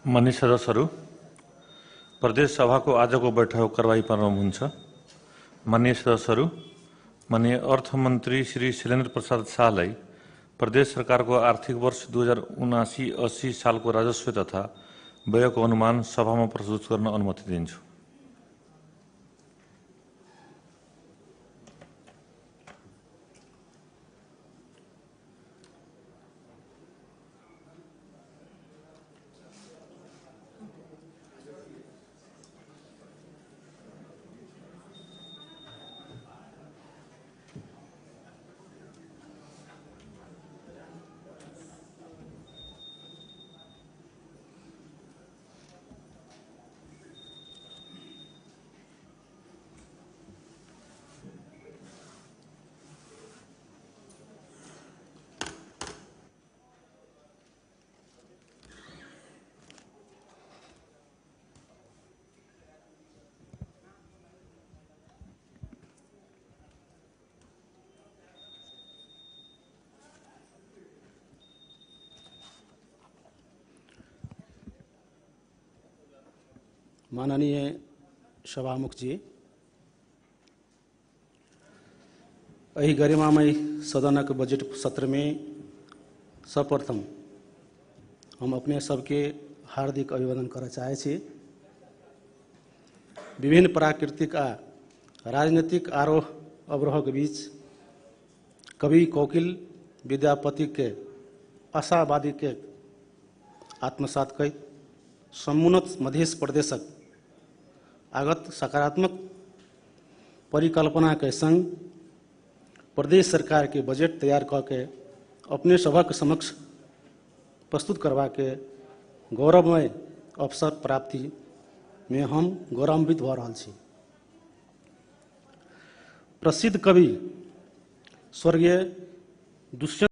माननीय सदस्यहरू, प्रदेश सभाको आजको बैठक कारबाही प्रारम्भ हुन्छ। माननीय सदस्यहरू, माननीय अर्थमन्त्री श्री शैलेन्द्र प्रसाद शाहलाई प्रदेश सरकारको आर्थिक वर्ष 2079-80 सालको राजस्व तथा व्ययको अनुमान सभामा प्रस्तुत गर्न अनुमति दिन्छु। माननीय सभामुख जी, यही गरिमामय सदनक बजट सत्र में सर्वप्रथम हम अपने सबके हार्दिक अभिवादन करना चाहे छी। विभिन्न प्राकृतिक आ राजनीतिक आरोह अवरोह के बीच कवि कोकिल विद्यापति के आशावादी के आत्मसात कई समुन्नत मध्य प्रदेशक आगत सकारात्मक परिकल्पना के संग प्रदेश सरकार के बजट तैयार करके अपने सभा के समक्ष प्रस्तुत करवा के गौरवमय अवसर प्राप्ति में हम गौरवान्वित हो रहा छी। प्रसिद्ध कवि स्वर्गीय दुष्यंत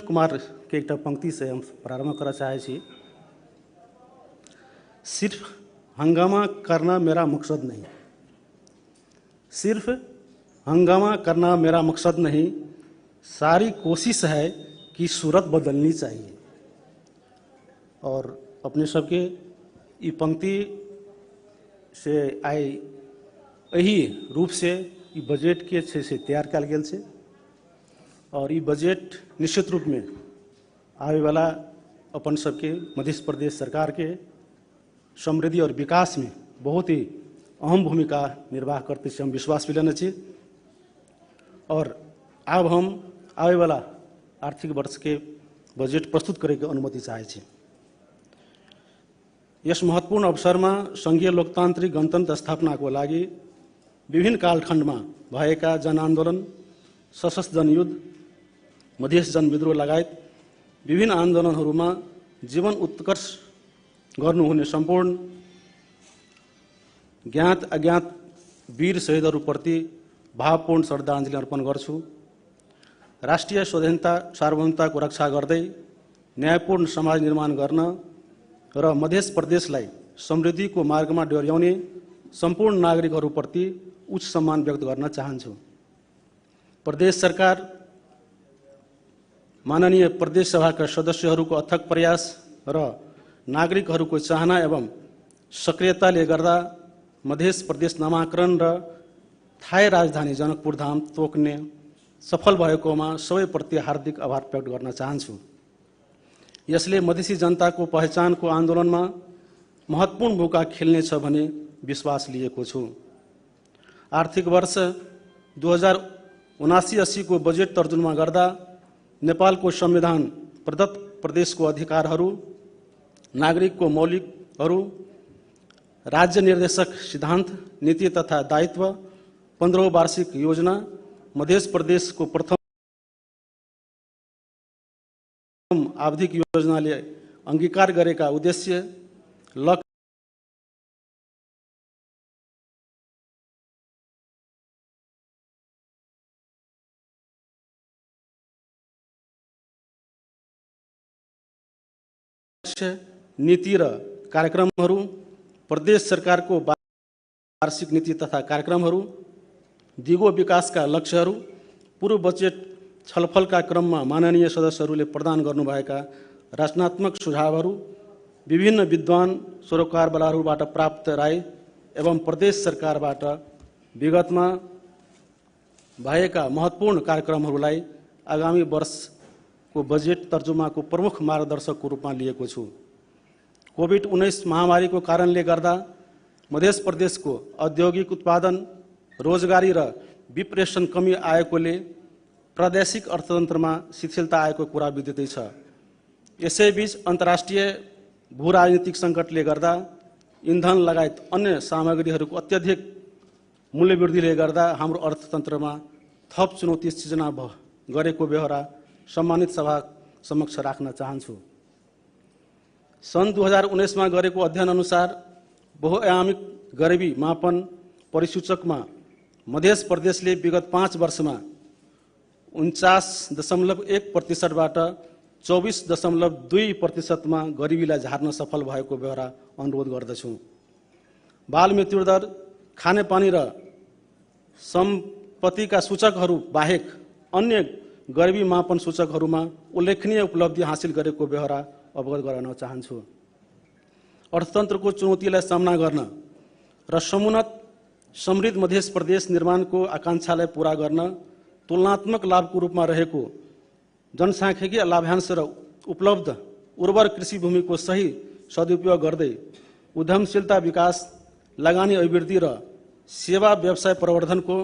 कुमार के एक पंक्ति से हम प्रारंभ करना चाहे छी। सिर्फ हंगामा करना मेरा मकसद नहीं, सिर्फ हंगामा करना मेरा मकसद नहीं, सारी कोशिश है कि सूरत बदलनी चाहिए। और अपने सबके ये पंक्ति से आई यही रूप से ये बजट के से तैयार कल गेल छे। और ये बजट निश्चित रूप में आने वाला अपन सबके मध्य प्रदेश सरकार के समृद्धि और विकास में बहुत ही अहम भूमिका निर्वाह करते से हम विश्वास भी लेना चाहिए। और अब हम आने वाला आर्थिक वर्ष के बजट प्रस्तुत करे के अनुमति चाहे छी। यस महत्वपूर्ण अवसर में संघीय लोकतांत्रिक गणतंत्र स्थापना को लागि विभिन्न कालखंड में भएका जन आंदोलन, सशस्त्र जनयुद्ध, मधेस जनविद्रोह लगायत विभिन्न आन्दोलनहरूमा जीवन उत्कर्ष गर्नुहुने सम्पूर्ण ज्ञात अज्ञात वीर शहीदहरूप्रति भावपूर्ण श्रद्धाञ्जली अर्पण गर्छु। राष्ट्रिय स्वाधीनता सार्वभौमताको रक्षा गर्दै न्यायपूर्ण समाज निर्माण गर्न र मध्य प्रदेशलाई समृद्धिको मार्गमा डोर्याउने सम्पूर्ण नागरिकहरूप्रति उच्च सम्मान व्यक्त गर्न चाहन्छु। प्रदेश सरकार माननीय प्रदेश सभा का सदस्यहरूको अथक प्रयास र नागरिकहरूको चाहना एवं सक्रियताले गर्दा मध्य प्रदेश नामाकरण र थाई राजधानी जनकपुर धाम तोक्ने सफल भएकोमा सबैप्रति हार्दिक आभार व्यक्त गर्न चाहन्छु। यसले मधेसी जनताको पहिचानको आन्दोलनमा महत्वपूर्ण भूमिका खेल्नेछ भन्ने विश्वास लिएको छु। आर्थिक वर्ष 2079-80 को बजेट तर्जुमा गर्दा नेपाल को संविधान प्रदत्त प्रदेश को अधिकारहरू, नागरिक को मौलिकहरू, राज्य निर्देशक सिद्धांत, नीति तथा दायित्व, 15औं वार्षिक योजना, मध्य प्रदेश को प्रथम आवधिक योजनाले अंगीकार गरेका उद्देश्य, लक्ष्य नीति र कार्यक्रमहरू, प्रदेश सरकार को वार्षिक नीति तथा कार्यक्रमहरू, दिगो विकासका लक्ष्यहरू पूर्व बजेट छलफलका क्रममा माननीय सदस्यहरूले प्रदान गर्नुभएका रचनात्मक सुझावहरू विभिन्न विद्वान सरोकारवालाहरूबाट प्राप्त राय एवं प्रदेश सरकारबाट विगतमा भएका महत्त्वपूर्ण कार्यक्रमहरूलाई आगामी वर्षको बजेट तर्जुमाको प्रमुख मार्गदर्शकको रूपमा लिएको छु। कोभिड-19 महामारीको कारणले गर्दा मध्य प्रदेशको औद्योगिक उत्पादन, रोजगारी र विप्रेषण कमी आएकोले प्रादेशिक अर्थतन्त्रमा शिथिलता आएको कुरा विदितै छ। यसैबीच अन्तर्राष्ट्रिय भू-राजनीतिक सङ्कटले गर्दा इन्धन लगायत अन्य सामग्रीहरूको अत्यधिक मूल्यवृद्धिले गर्दा हाम्रो अर्थतन्त्रमा थप चुनौती सिर्जना गरेको बेहोरा सम्मानित सभा समक्ष राख्न चाहन्छु। सन् 2019 मा गरेको अध्ययन अनुसार बहुआयामिक गरिबी मापन परिसूचकमा मध्य प्रदेशले विगत 5 वर्षमा 49.1% बाट 24.2% मा गरिबीलाई झार्न सफल भएको बेहोरा अनुरोध गर्दछु। बाल मृत्यु दर, खानेपानी र सम्पत्तिका सूचकहरू बाहेक अन्य गरिबी मापन सूचकहरूमा उल्लेखनीय उपलब्धि हासिल गरेको बेहोरा अवगत गराउन चाहन्छु। अर्थतन्त्रको चुनौतीलाई सामना गर्न र समुन्नत समृद्ध मध्य प्रदेश निर्माणको आकाङ्क्षालाई पूरा गर्न तुलनात्मक लाभको रूपमा रहेको जनसाङ्ख्यिकीय लाभांश र उपलब्ध उर्वर कृषि भूमिको सही सदुपयोग गर्दै उद्यमशीलता विकास, लगानी अभिवृद्धि र सेवा व्यवसाय प्रवर्धनको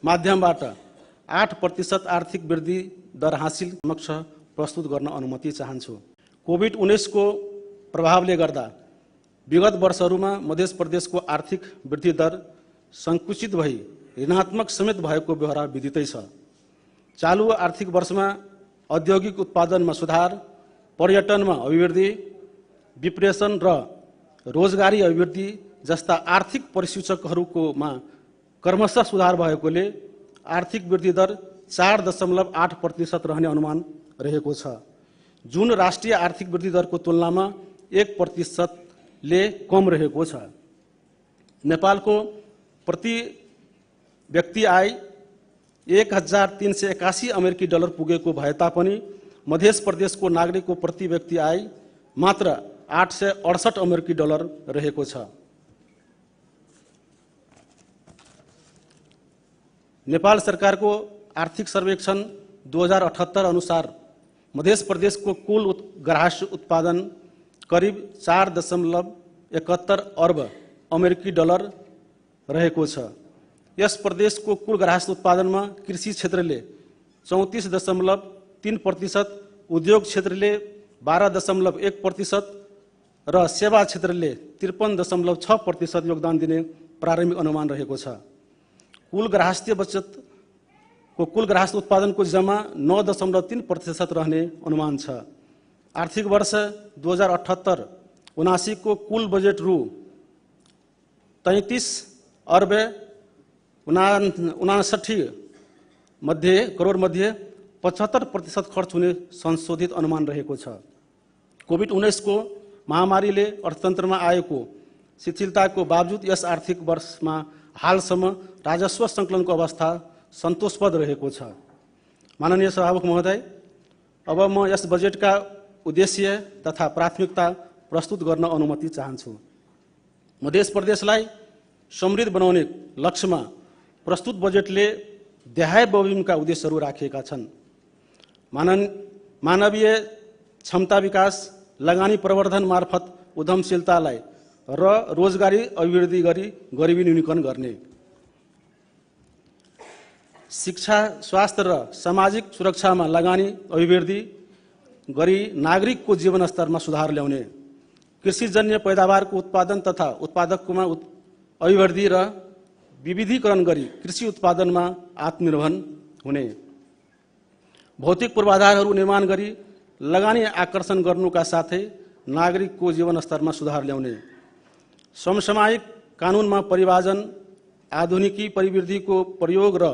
माध्यमबाट 8% आर्थिक वृद्धि दर हासिल समक्ष प्रस्तुत गर्न अनुमति चाहन्छु। कोभिड-19 को प्रभावले गर्दा विगत वर्षहरूमा मध्य प्रदेशको आर्थिक वृद्धि दर सङ्कुचित भई ऋणात्मक समेत भएको बेहोरा विदितै छ। चालु आर्थिक वर्षमा औद्योगिक उत्पादनमा सुधार, पर्यटनमा अभिवृद्धि, विप्रेषण र रोजगारी अभिवृद्धि जस्ता आर्थिक परिसूचकहरूकोमा क्रमशः सुधार भएकोले आर्थिक वृद्धि दर 4.8% रहने अनुमान रहेको छ, जुन राष्ट्रिय आर्थिक वृद्धि दरको तुलनामा 1% ले कम रहेको छ। नेपालको प्रति व्यक्ति आय 1381 अमेरिकी डलर पुगेको भए तापनि मध्य प्रदेशको नागरिकको प्रति व्यक्ति आय मात्र 868 अमेरिकी डलर रहेको छ। नेपाल सरकारको आर्थिक सर्वेक्षण 2078 अनुसार मध्य प्रदेशको कुल ग्राहस्य उत्पादन करिब 4.71 अर्ब अमेरिकी डलर रहेको छ। यस प्रदेशको कुल ग्राहस्य उत्पादनमा कृषि क्षेत्रले 34.3%, उद्योग क्षेत्रले 12.1% र सेवा क्षेत्रले 53.6% योगदान दिने प्रारम्भिक अनुमान रहेको छ। कुल ग्राहस्थ्य बचतको कुल ग्राहस्थ्य उत्पादनको जम्मा 9.3% रहने अनुमान छ। आर्थिक वर्ष 2078-79 को कुल बजेट रु 33 अर्ब 59 करोड मध्ये 75% खर्च हुने संशोधित अनुमान रहेको छ। कोभिड-19 को महामारीले अर्थतन्त्रमा आएको शिथिलताको बावजुद यस आर्थिक वर्षमा हालसम्म राजस्व सङ्कलनको अवस्था सन्तोषप्रद रहेको छ। माननीय सभामुख महोदय, अब म यस बजेटका उद्देश्य तथा प्राथमिकता प्रस्तुत गर्न अनुमति चाहन्छु। मध्य प्रदेशलाई समृद्ध बनाउने लक्ष्यमा प्रस्तुत बजेटले देहाय बमोजिमका उद्देश्यहरू राखिएका छन्। मानवीय क्षमता विकास, लगानी प्रवर्धन मार्फत उद्यमशीलतालाई र रोजगारी अभिवृद्धि गरी गरिबी न्यूनीकरण गर्ने, शिक्षा, स्वास्थ्य र सामाजिक सुरक्षामा लगानी अभिवृद्धि गरी नागरिकको जीवनस्तरमा सुधार ल्याउने, कृषिजन्य पैदावारको उत्पादन तथा उत्पादकतामा अभिवृद्धि र विविधीकरण गरी कृषि उत्पादनमा आत्मनिर्भर हुने, भौतिक पूर्वाधारहरू निर्माण गरी लगानी आकर्षण गर्नुका साथै नागरिकको जीवनस्तरमा सुधार ल्याउने, समसामयिक कानुनमा परिवाजन, आधुनिकी प्रविधिको प्रयोग र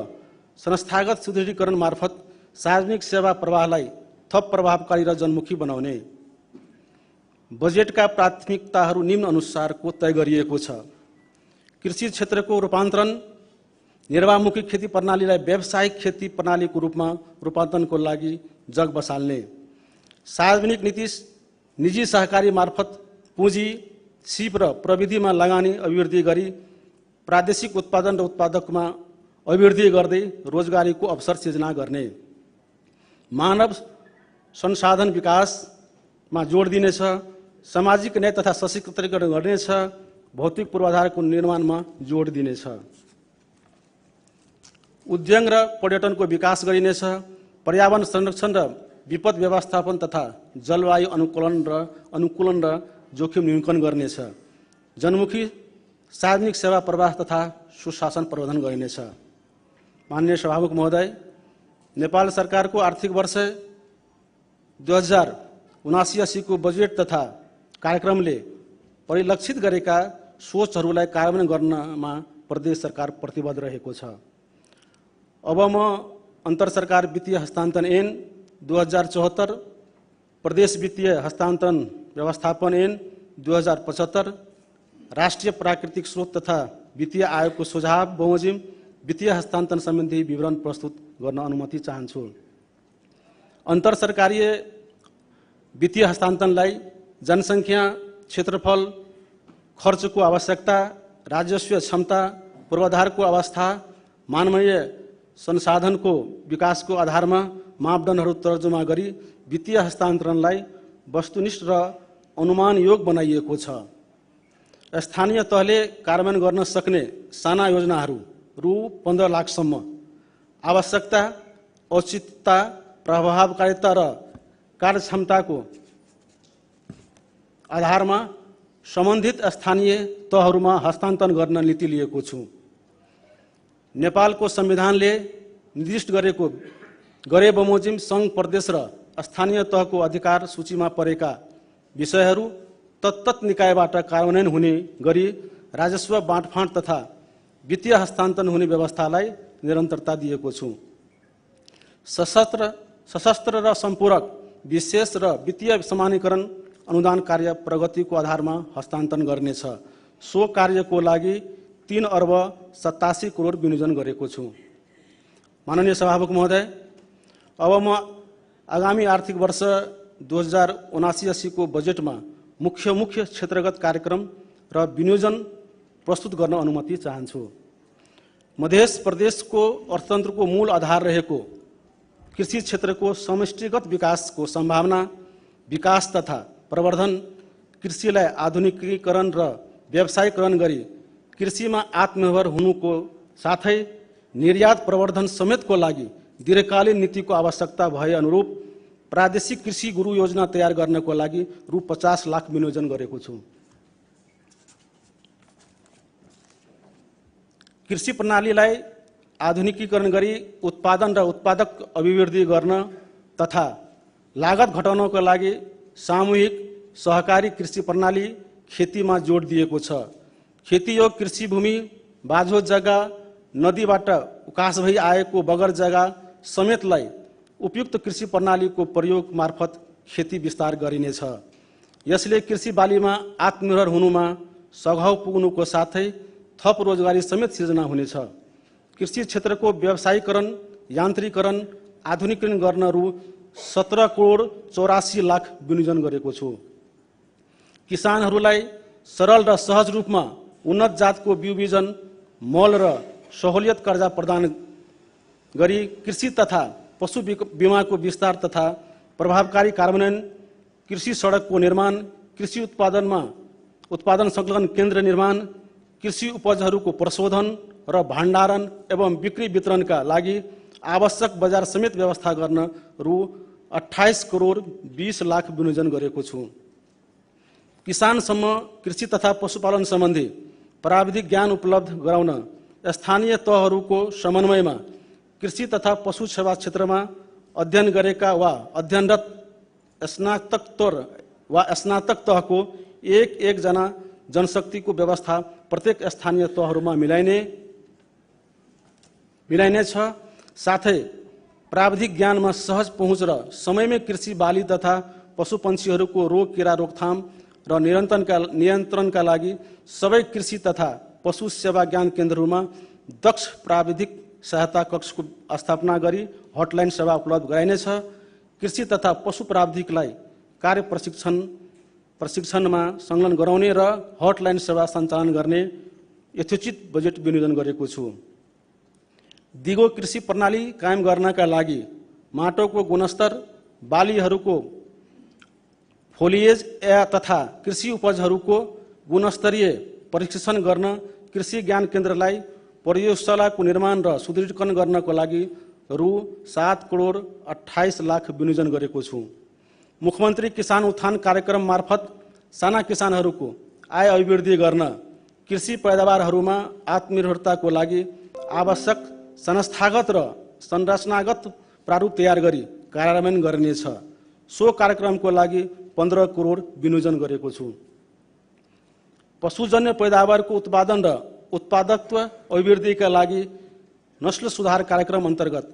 संस्थागत सुदृढीकरण मार्फत सार्वजनिक सेवा प्रवाहलाई थप प्रभावकारी र जनमुखी बनाउने। बजेटका प्राथमिकताहरू निम्न अनुसारको तय गरिएको छ। कृषि क्षेत्रको रूपान्तरण निर्वाहमुखी खेती प्रणालीलाई व्यावसायिक खेती प्रणालीको रूपमा रूपान्तरणको लागि जग बसाल्ने, सार्वजनिक नीति निजी सहकारी मार्फत पुँजी, सिप र प्रविधिमा लगानी अभिवृद्धि गरी प्रादेशिक उत्पादन र उत्पादकमा अभिवृद्धि गर्दै रोजगारीको अवसर सिर्जना गर्ने, मानव संसाधन विकासमा जोड दिनेछ, सामाजिक न्याय तथा सशक्तिकरण गर्नेछ, भौतिक पूर्वाधारको निर्माणमा जोड दिनेछ, उद्योग र पर्यटनको विकास गरिनेछ, पर्यावरण संरक्षण र विपद व्यवस्थापन तथा जलवायु अनुकूलन र जोखिम न्यूनीकरण गर्नेछ, जनमुखी सार्वजनिक सेवा प्रवाह तथा सुशासन प्रबन्धन गरिनेछ। माननीय सभामुख महोदय, नेपाल सरकारको आर्थिक वर्ष 2079-80 को बजेट तथा कार्यक्रमले परिलक्षित गरेका सोचहरूलाई कार्यान्वयन गर्नमा प्रदेश सरकार प्रतिबद्ध रहेको छ। अब म अन्तर सरकार वित्तीय हस्तान्तरण ऐन 2074, प्रदेश वित्तीय हस्तान्तरण व्यवस्थापन ऐन 2075, राष्ट्रिय प्राकृतिक स्रोत तथा वित्तीय आयोगको सुझाव बमोजिम वित्तीय हस्तान्तरण सम्बन्धी विवरण प्रस्तुत गर्न अनुमति चाहन्छु। अन्तर सरकारीय वित्तीय हस्तान्तरणलाई जनसङ्ख्या, क्षेत्रफल, खर्चको आवश्यकता, राजस्व क्षमता, पूर्वाधारको अवस्था, मानवीय संसाधनको विकासको आधारमा मापदण्डहरू तर्जुमा गरी वित्तीय हस्तान्तरणलाई वस्तुनिष्ठ र अनुमानयोग बनाइएको छ। स्थानीय तहले कार्यान्वयन गर्न सक्ने साना योजनाहरू रु 15 लाखसम्म आवश्यकता, औचित्यता, प्रभावकारिता र कार्यक्षमताको आधारमा सम्बन्धित स्थानीय तहहरूमा हस्तान्तरण गर्न नीति लिएको छु। नेपालको संविधानले निर्दिष्ट गरे बमोजिम सङ्घ, प्रदेश र स्थानीय तहको अधिकार सूचीमा परेका विषयहरू तत्त निकायबाट कार्यान्वयन हुने गरी राजस्व बाँडफाँड तथा वित्तीय हस्तान्तरण हुने व्यवस्थालाई निरन्तरता दिएको छु। सशस्त्र र सम्पूरक विशेष र वित्तीय समानीकरण अनुदान कार्य प्रगतिको आधारमा हस्तान्तरण गर्नेछ। सो कार्यको लागि 3 अर्ब 87 करोड विनियोजन गरेको छु। माननीय सभामुख महोदय, अब म आगामी आर्थिक वर्ष 2079-80 को बजेटमा मुख्य क्षेत्रगत कार्यक्रम र विनियोजन प्रस्तुत गर्न अनुमति चाहन्छु। मध्य प्रदेशको अर्थतन्त्रको मूल आधार रहेको कृषि क्षेत्रको समष्टिगत विकासको सम्भावना, विकास तथा प्रवर्धन, कृषिलाई आधुनिकीकरण र व्यावसायीकरण गरी कृषिमा आत्मनिर्भर हुनुको साथै निर्यात प्रवर्धन समेतको लागि दीर्घकालीन नीतिको आवश्यकता भए अनुरूप प्रादेशिक कृषि गुरु योजना तयार गर्नको लागि रु 50 लाख विनियोजन गरेको छु। कृषि प्रणालीलाई आधुनिकीकरण गरी उत्पादन र उत्पादक अभिवृद्धि गर्न तथा लागत घटाउनको लागि सामूहिक सहकारी कृषि प्रणाली खेतीमा जोड दिएको छ। खेतीयोग कृषि भूमि, बाझो जग्गा, नदीबाट उकास भई आएको बगर जग्गा समेतलाई उपयुक्त कृषि प्रणालीको प्रयोग मार्फत खेती विस्तार गरिनेछ। यसले कृषि बालीमा आत्मनिर्भर हुनुमा सघाउ पुग्नुको साथै थप रोजगारी समेत सिर्जना हुनेछ। कृषि क्षेत्रको व्यवसायीकरण, यान्त्रिकरण, आधुनिकीकरण गर्न रु 17 करोड 84 लाख विनियोजन गरेको छु। किसानहरूलाई सरल र सहज रूपमा उन्नत जातको बिउ बिजन, मल र सहुलियत कर्जा प्रदान गरी कृषि तथा पशु बीमाको विस्तार तथा प्रभावकारी कार्यान्वयन, कृषि सडकको निर्माण, कृषि उत्पादन संकलन केन्द्र निर्माण, कृषि उपजहरूको प्रशोधन र भण्डारण एवं बिक्री वितरणका लागि आवश्यक बजार समेत व्यवस्था गर्न रु 28 करोड 20 लाख विनियोजन गरेको छु। किसानसम्म कृषि तथा पशुपालन सम्बन्धी प्राविधिक ज्ञान उपलब्ध गराउन स्थानीय तहहरूको समन्वयमा कृषि तथा पशु सेवा क्षेत्रमा अध्ययन गरेका वा अध्ययनरत स्नातकोत्तर वा स्नातक तहको एक जना जनशक्तिको व्यवस्था प्रत्येक स्थानीय तहहरूमा मिलाइनेछ। साथै प्राविधिक ज्ञानमा सहज पहुँच र समयमै कृषि बाली तथा पशुपन्छीहरूको रोग किरा रोकथाम र नियन्त्रणका लागि सबै कृषि तथा पशु सेवा ज्ञान केन्द्रहरूमा दक्ष प्राविधिक सहायता कक्षको स्थापना गरी हटलाइन सेवा उपलब्ध गराइनेछ। कृषि तथा पशु प्राविधिकलाई कार्य प्रशिक्षणमा संलग्न गराउने र हटलाइन सेवा सञ्चालन गर्ने यथोचित बजेट विनियोजन गरेको छु। दिगो कृषि प्रणाली कायम गर्नका लागि माटोको गुणस्तर, बालीहरूको फोलिएज तथा कृषि उपजहरूको गुणस्तरीय परीक्षण गर्न कृषि ज्ञान केन्द्रलाई प्रयोगशालाको निर्माण र सुदृढीकरण गर्नको लागि रु 7,28,00,000 विनियोजन गरेको छु। मुख्यमन्त्री किसान उत्थान कार्यक्रम मार्फत साना किसानहरूको आय अभिवृद्धि गर्न कृषि पैदावारहरूमा आत्मनिर्भरताको लागि आवश्यक संस्थागत र संरचनागत प्रारूप तयार गरी कार्यान्वयन गरिनेछ। सो कार्यक्रमको लागि 15 करोड विनियोजन गरेको छु। पशुजन्य पैदावारको उत्पादन र उत्पादकत्व अभिवृद्धिका लागि नस्ल सुधार कार्यक्रम अन्तर्गत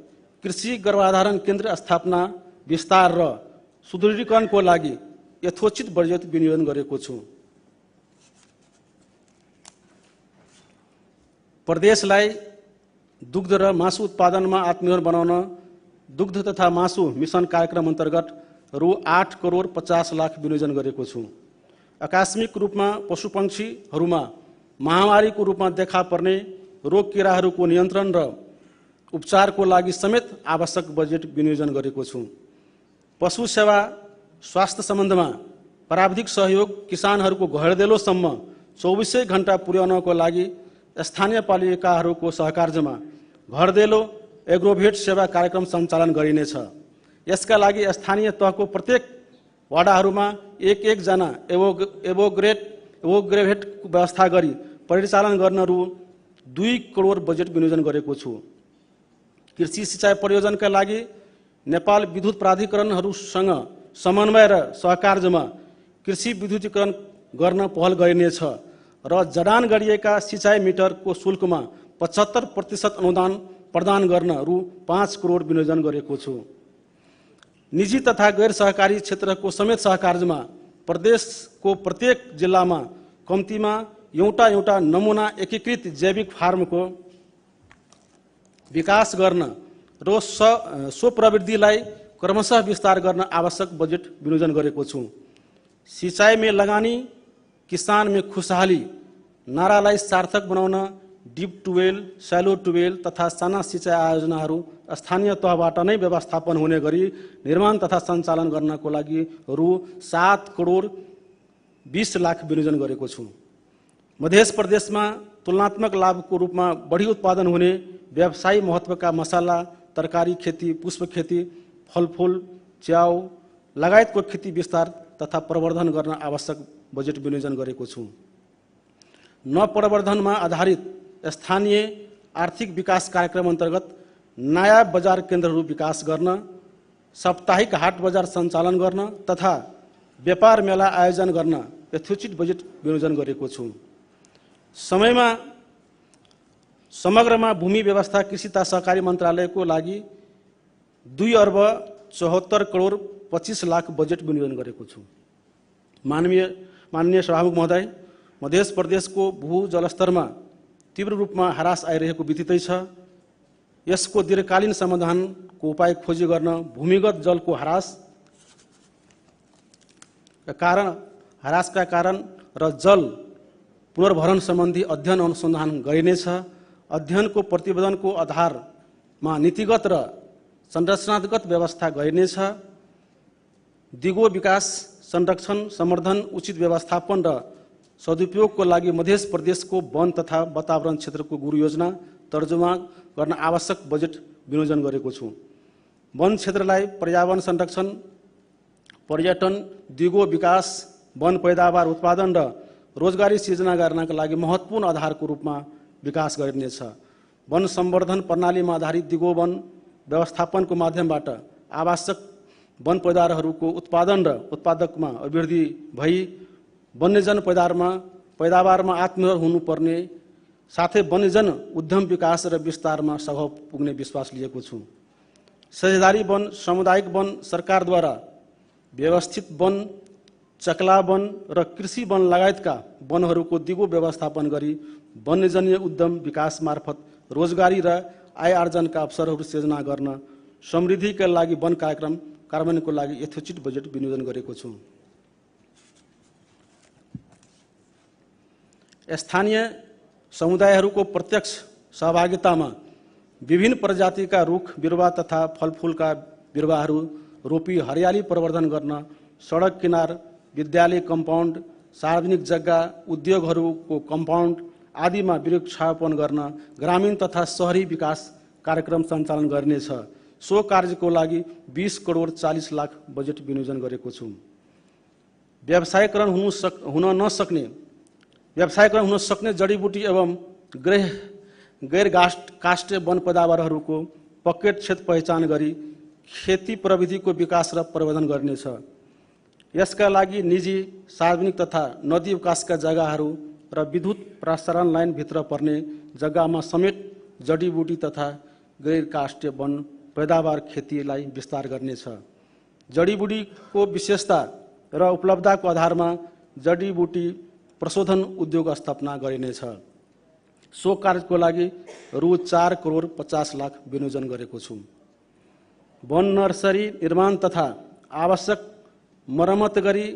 कृषि गर्भाधारण केन्द्र स्थापना, विस्तार र सुदृढीकरणको लागि यथोचित बजेट विनियोजन गरेको छु। प्रदेशलाई दुग्ध र मासु उत्पादनमा आत्मनिर्भर बनाउन दुग्ध तथा मासु मिशन कार्यक्रम अन्तर्गत रु 8,50,00,000 विनियोजन गरेको छु। आकस्मिक रूपमा पशुपक्षीहरूमा महामारीको रूपमा देखा पर्ने रोग किराहरूको नियन्त्रण र उपचारको लागि समेत आवश्यक बजेट विनियोजन गरेको छु। पशु सेवा स्वास्थ्य सम्बन्धमा प्राविधिक सहयोग किसानहरूको घरदेलोसम्म 24 घण्टा पुर्याउनको लागि स्थानीय पालिकाहरूको सहकार्यमा घरदेलो एग्रोभेट सेवा कार्यक्रम सञ्चालन गरिनेछ। यसका लागि स्थानीय तहको प्रत्येक वडाहरूमा एक जना एग्रोभेट व्यवस्था गरी परिचालन गर्न रु 2 करोड बजेट विनियोजन गरेको छु। कृषि सिँचाइ परियोजनाका लागि नेपाल विद्युत प्राधिकरणहरूसँग समन्वय र सहकार्यमा कृषि विद्युतीकरण गर्न पहल गरिनेछ र जडान गरिएका सिँचाइ मिटरको शुल्कमा 75% अनुदान प्रदान गर्न रु 5 करोड विनियोजन गरेको छु। निजी तथा गैर सहकारी क्षेत्रको समेत सहकार्यमा प्रदेशको प्रत्येक जिल्लामा कम्तीमा एउटा नमुना एकीकृत जैविक फार्मको विकास गर्न र सो प्रवृत्तिलाई क्रमशः विस्तार गर्न आवश्यक बजेट विनियोजन गरेको छु। सिँचाइ में लगानी, किसान में खुशहाली नारालाई सार्थक बनाउन डिप टुवेल, स्यालो टुवेल तथा साना सिँचाइ आयोजनाहरू स्थानीय तहबाट नै व्यवस्थापन हुने गरी निर्माण तथा सञ्चालन गर्नको लागि रु 7,20,00,000 विनियोजन गरेको छु। मध्य प्रदेशमा तुलनात्मक लाभको रूपमा बढी उत्पादन हुने व्यवसायी महत्त्वका मसाला, तरकारी खेती, पुष्प खेती, फलफूल, च्याउ लगायतको खेती विस्तार तथा प्रवर्धन गर्न आवश्यक बजेट विनियोजन गरेको छु। नप्रवर्धनमा आधारित स्थानीय आर्थिक विकास कार्यक्रम अन्तर्गत नयाँ बजार केन्द्रहरू विकास गर्न, साप्ताहिक हाट बजार सञ्चालन गर्न तथा व्यापार मेला आयोजन गर्न यथोचित बजेट विनियोजन गरेको छु। समग्रमा भूमि व्यवस्था कृषि तथा सहकारी मन्त्रालयको लागि 2,74,25,00,000 बजेट विनियोजन गरेको छु। माननीय सभामुख महोदय, मध्य प्रदेशको भू जलस्तरमा तीव्र रूपमा ह्रास आइरहेको विदितै छ। यसको दीर्घकालीन समाधानको उपाय खोजी गर्न भूमिगत जलको ह्रासका कारण र जल पुनर्भरण सम्बन्धी अध्ययन अनुसन्धान गरिनेछ। अध्ययनको प्रतिवेदनको आधारमा नीतिगत र संरचनागत व्यवस्था गरिनेछ। दिगो विकास, संरक्षण, संवर्धन, उचित व्यवस्थापन र सदुपयोगको लागि मध्य प्रदेशको वन तथा वातावरण क्षेत्रको गुरु योजना तर्जुमा गर्न आवश्यक बजेट विनियोजन गरेको छु। वन क्षेत्रलाई पर्यावरण संरक्षण, पर्यटन, दिगो विकास, वन पैदावार उत्पादन र रोजगारी सिर्जना गर्नका लागि महत्त्वपूर्ण आधारको रूपमा विकास गरिनेछ। वन संवर्धन प्रणालीमा आधारित दिगो वन व्यवस्थापनको माध्यमबाट आवश्यक वन पैदावारहरूको उत्पादन र उत्पादकमा अभिवृद्धि भई वन्यजन पैदावारमा आत्मनिर्भर हुनुपर्ने साथै वन्यजन उद्यम विकास र विस्तारमा सघाउ पुग्ने विश्वास लिएको छु। साझेदारी वन, सामुदायिक वन, सरकारद्वारा व्यवस्थित वन चकला वन र कृषि वन लगायतका वनहरूको दिगो व्यवस्थापन गरी वन्यजन्य उद्यम विकास मार्फत रोजगारी र आय आर्जनका अवसरहरू सृजना गर्न समृद्धिका लागि वन कार्यक्रम कार्यान्वयनको लागि यथोचित बजेट विनियोजन गरेको छु। स्थानीय समुदायहरूको प्रत्यक्ष सहभागितामा विभिन्न प्रजातिका रुख बिरुवा तथा फलफुलका बिरुवाहरू रोपी हरियाली प्रवर्धन गर्न सडक किनार, विद्यालय कम्पाउन्ड, सार्वजनिक जग्गा, उद्योगहरूको कम्पाउन्ड आदिमा वृक्षारोपण गर्न ग्रामीण तथा शहरी विकास कार्यक्रम सञ्चालन गरिनेछ। सो कार्यको लागि 20 करोड 40 लाख बजेट विनियोजन गरेको छु। व्यवसायीकरण हुन सक्ने जडीबुटी एवं गैर काष्ठीय वन पैदावारहरूको पकेट क्षेत्र पहिचान गरी खेती प्रविधिको विकास र प्रवर्धन गरिनेछ। यसका लागि निजी, सार्वजनिक तथा नदी विकासका जग्गाहरू र विद्युत प्रसारण लाइन भित्र पर्ने जग्गामा समेत जडीबुटी तथा गैर काष्ठीय वन पैदावार खेतीलाई विस्तार गर्नेछ। जडीबुटीको विशेषता र उपलब्धताको आधारमा जडीबुटी प्रशोधन उद्योग स्थापना गरिनेछ। सो कार्यको लागि रु 4 करोड 50 लाख विनियोजन गरेको छु। वन नर्सरी निर्माण तथा आवश्यक मर्मत गरी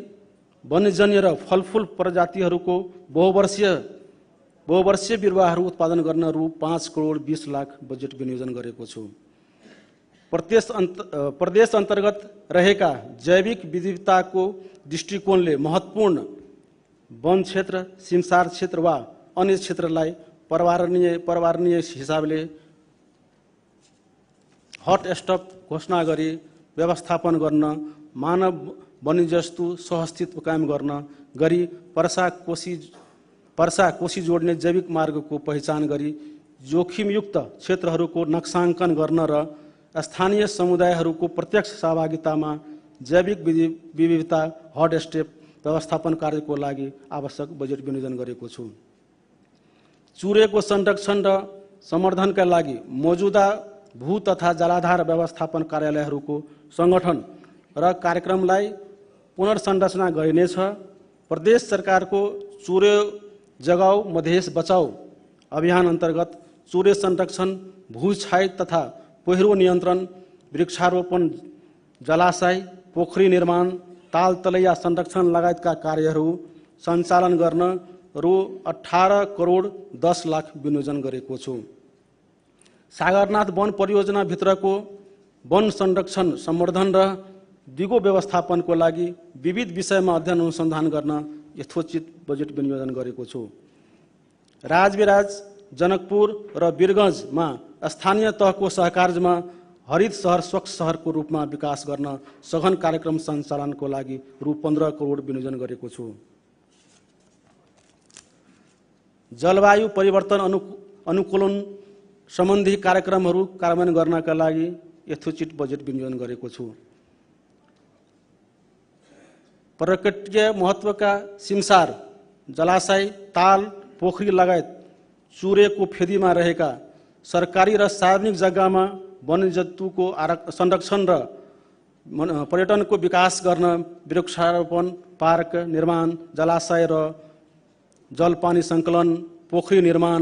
वन्यजन्य र फलफुल प्रजातिहरूको बहुवर्षीय बिरुवाहरू उत्पादन गर्न रु 5 करोड 20 लाख बजेट विनियोजन गरेको छु। प्रदेश अन्तर्गत रहेका जैविक विविधताको दृष्टिकोणले महत्त्वपूर्ण वन क्षेत्र, सिमसार क्षेत्र वा अन्य क्षेत्रलाई पर्यावरणीय हिसाबले हटस्पट घोषणा गरी व्यवस्थापन गर्न, मानव वन्यजन्तु सहअस्तित्व कायम गर्न गरी पर्सा कोशी जोड्ने जैविक मार्गको पहिचान गरी जोखिमयुक्त क्षेत्रहरूको नक्साङ्कन गर्न र स्थानीय समुदायहरूको प्रत्यक्ष सहभागितामा जैविक विविधता हटस्पट व्यवस्थापन कार्यको लागि आवश्यक बजेट विनियोजन गरेको छु। चुरेको संरक्षण र सम्वर्धनका लागि मौजूदा भू तथा जलाधार व्यवस्थापन कार्यालयहरूको सङ्गठन र कार्यक्रमलाई पुनर्संरचना गरिनेछ। प्रदेश सरकारको चुरे जगाऊ मधेस बचाऊ अभियान अन्तर्गत चुरे संरक्षण, भूक्षय तथा पहिरो नियन्त्रण, वृक्षारोपण, जलाशय, पोखरी निर्माण, ताल तलैया संरक्षण लगायतका कार्यहरू सञ्चालन गर्न रु 18 करोड 10 लाख विनियोजन गरेको छु। सागरनाथ वन परियोजना भित्रको वन संरक्षण, सम्वर्धन र दिगो व्यवस्थापनको लागि विविध विषयमा अध्ययन अनुसन्धान गर्न यथोचित बजेट विनियोजन गरेको छु। राजविराज, जनकपुर र वीरगञ्जमा स्थानीय तहको सहकार्यमा हरित सहर स्वच्छ सहरको रूपमा विकास गर्न सघन कार्यक्रम सञ्चालनको लागि रु 15 करोड विनियोजन गरेको छु। जलवायु परिवर्तन अनुकूलन सम्बन्धी कार्यक्रमहरू कार्यान्वयन गर्नका लागि यथोचित बजेट विनियोजन गरेको छु। पर्यटकीय महत्त्वका सिमसार, जलाशय, ताल, पोखरी लगायत चुरेको फेदीमा रहेका सरकारी र सार्वजनिक जग्गामा वन्यजन्तुको संरक्षण र पर्यटनको विकास गर्न वृक्षारोपण, पार्क निर्माण, जलाशय र जलपानी सङ्कलन, पोखरी निर्माण,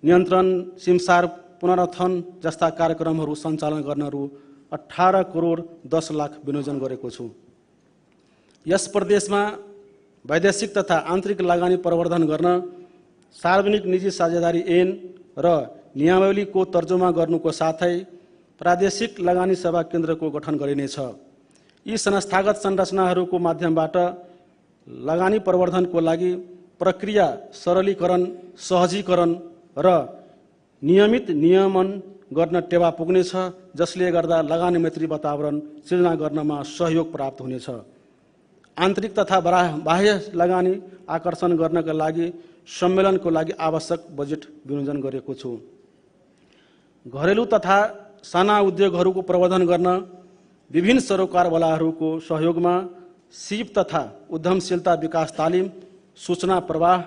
नियन्त्रण, सिमसार पुनरुत्थान जस्ता कार्यक्रमहरू सञ्चालन गर्न रु 18 करोड 10 लाख विनियोजन गरेको छु। यस प्रदेशमा वैदेशिक तथा आन्तरिक लगानी प्रवर्धन गर्न सार्वजनिक निजी साझेदारी ऐन र नियमावलीको तर्जुमा गर्नुको साथै प्रादेशिक लगानी सेवा केन्द्रको गठन गरिनेछ। यी संस्थागत संरचनाहरूको माध्यमबाट लगानी प्रवर्धनको लागि प्रक्रिया सरलीकरण, सहजीकरण र नियमित नियमन गर्न टेवा पुग्नेछ, जसले गर्दा लगानी मैत्री वातावरण सृजना गर्नमा सहयोग प्राप्त हुनेछ। आन्तरिक तथा बाह्य लगानी आकर्षण गर्नका लागि सम्मेलनको लागि आवश्यक बजेट विनियोजन गरेको छु। घरेलु तथा साना उद्योगहरूको प्रवर्धन गर्न विभिन्न सरोकारवालाहरूको सहयोगमा सिप तथा उद्यमशीलता विकास तालिम, सूचना प्रवाह,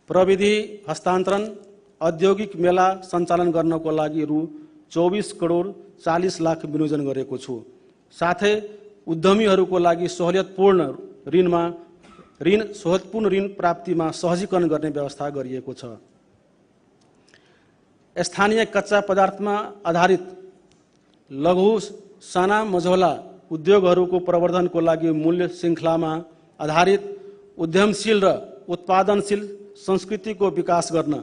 प्रविधि हस्तान्तरण, औद्योगिक मेला सञ्चालन गर्नको लागि रु 24 करोड 40 लाख विनियोजन गरेको छु। साथै उद्यमीहरूको लागि सहुलियतपूर्ण ऋण प्राप्तिमा सहजीकरण गर्ने व्यवस्था गरिएको छ। स्थानीय कच्चा पदार्थमा आधारित लघु साना मझौला उद्योगहरूको प्रवर्धनको लागि मूल्य श्रृङ्खलामा आधारित उद्यमशील र उत्पादनशील संस्कृतिको विकास गर्न,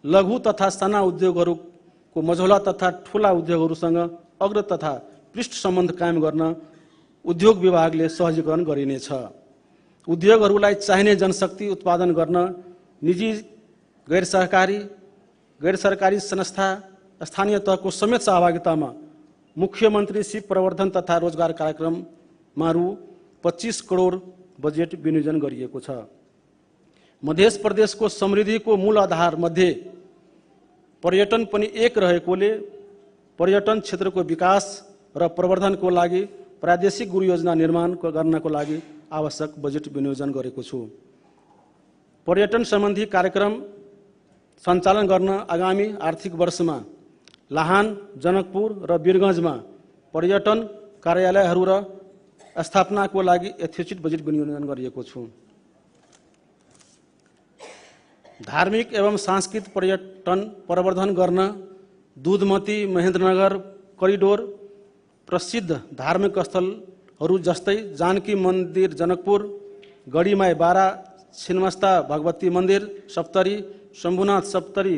लघु तथा साना उद्योगहरूको मझौला तथा ठुला उद्योगहरूसँग अग्र तथा पृष्ठ सम्बन्ध कायम गर्न उद्योग विभागले सहजीकरण गरिनेछ। उद्योगहरूलाई चाहिने जनशक्ति उत्पादन गर्न निजी, गैर सरकारी संस्था, स्थानीय तहको समेत सहभागितामा मुख्यमन्त्री सिप प्रवर्धन तथा रोजगार कार्यक्रममा रु 25 करोड बजेट विनियोजन गरिएको छ। मध्य प्रदेशको समृद्धिको मूल आधार मध्ये पर्यटन पनि एक रहेकोले पर्यटन क्षेत्रको विकास र प्रवर्धनको लागि प्रादेशिक गुरु योजना निर्माण गर्नको लागि आवश्यक बजेट विनियोजन गरेको छु। पर्यटन सम्बन्धी कार्यक्रम सञ्चालन गर्न आगामी आर्थिक वर्षमा लाहान, जनकपुर र वीरगञ्जमा पर्यटन कार्यालयहरू र स्थापनाको लागि यथोचित बजेट विनियोजन गरिएको छु। धार्मिक एवं सांस्कृतिक पर्यटन प्रवर्धन गर्न दुधमती महेन्द्रनगर करिडोर, प्रसिद्ध धार्मिक स्थलहरू जस्तै जानकी मन्दिर जनकपुर, गढीमाई बारा, छिन्मस्ता भगवती मन्दिर सप्तरी, शम्भुनाथ सप्तरी,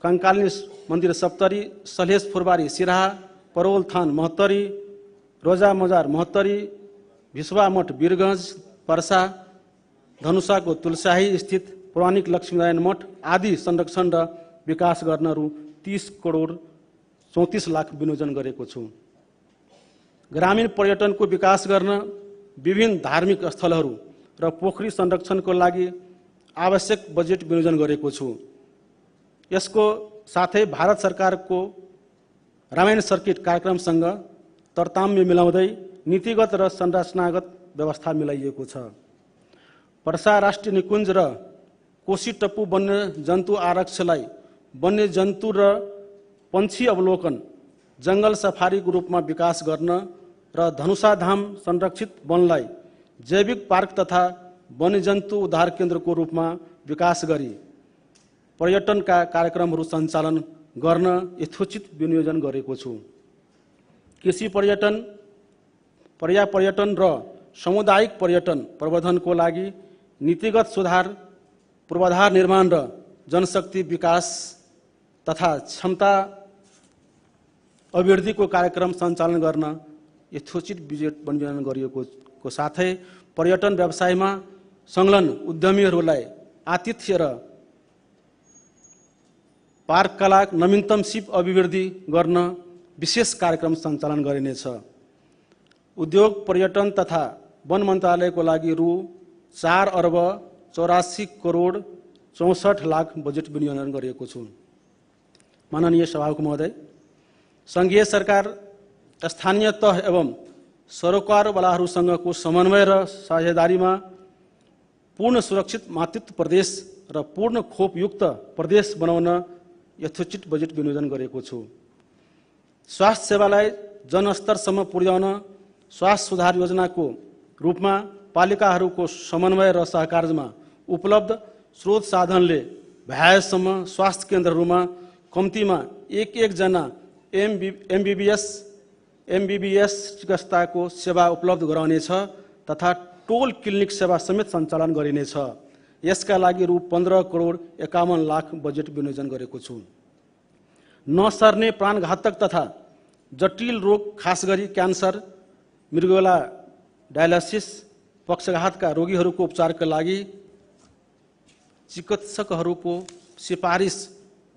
कंकालिनी मन्दिर सप्तरी, सलेश फुरबारी सिराहा, परोल थान महोत्तरी, रोजा मजार महोत्तरी, भिस्वा मठ वीरगञ्ज पर्सा, धनुषाको तुलसाही स्थित पौराणिक लक्ष्मीनारायण मठ आदि संरक्षण र विकास गर्न रु 30 करोड 34 लाख विनियोजन गरेको छु। ग्रामीण पर्यटनको विकास गर्न विभिन्न धार्मिक स्थलहरू र पोखरी संरक्षणको लागि आवश्यक बजेट विनियोजन गरेको छु। यसको साथै भारत सरकारको रामायण सर्किट कार्यक्रमसँग तरताम्य मिलाउँदै नीतिगत र संरचनागत व्यवस्था मिलाइएको छ। पर्सा राष्ट्रिय निकुञ्ज र कोशी टप्पु वन्यजन्तु आरक्षलाई वन्यजन्तु र पन्छी अवलोकन, जङ्गल सफारीको रूपमा विकास गर्न र धनुषाधाम संरक्षित वनलाई जैविक पार्क तथा वन्यजन्तु उद्धार केन्द्रको रूपमा विकास गरी पर्यटनका कार्यक्रमहरू सञ्चालन गर्न यथोचित विनियोजन गरेको छु। कृषि पर्यटन, पर्यापर्यटन र सामुदायिक पर्यटन प्रवर्धनको लागि नीतिगत सुधार, पूर्वाधार निर्माण र जनशक्ति विकास तथा क्षमता अभिवृद्धिको कार्यक्रम सञ्चालन गर्न यथोचित बजेट विनियोजन गरिएको साथै पर्यटन व्यवसायमा संलग्न उद्यमीहरूलाई आतिथ्य र पार्कका नवीनतम सिप अभिवृद्धि गर्न विशेष कार्यक्रम सञ्चालन गरिनेछ। उद्योग, पर्यटन तथा वन मन्त्रालयको लागि रु 4 अर्ब 84 करोड 64 लाख बजेट विनियोजन गरिएको छु। माननीय सभामुख महोदय, सङ्घीय सरकार स्थानीय तह एवं सरोकारवालाहरूसँगको समन्वय र साझेदारीमा पूर्ण सुरक्षित मातृत्व प्रदेश र पूर्ण खोपयुक्त प्रदेश बनाउन यथोचित बजेट विनियोजन गरेको छु। स्वास्थ्य सेवालाई जनस्तरसम्म पुर्याउन स्वास्थ्य सुधार योजनाको रूपमा पालिकाहरूको समन्वय र सहकार्यमा उपलब्ध स्रोत साधनले भ्याएसम्म स्वास्थ्य केन्द्रहरूमा कम्तीमा एक जना एमबीबीएस चिकित्साको सेवा उपलब्ध गराउनेछ तथा टोल क्लिनिक सेवा समेत सञ्चालन गरिनेछ। यसका लागि रु 15 करोड 51 लाख बजेट विनियोजन गरेको छु। नसर्ने प्राणघातक तथा जटिल रोग, खास गरी क्यान्सर, मृगोला, डायलिसिस, पक्षघातका रोगीहरूको उपचारका लागि चिकित्सकहरूको सिफारिस,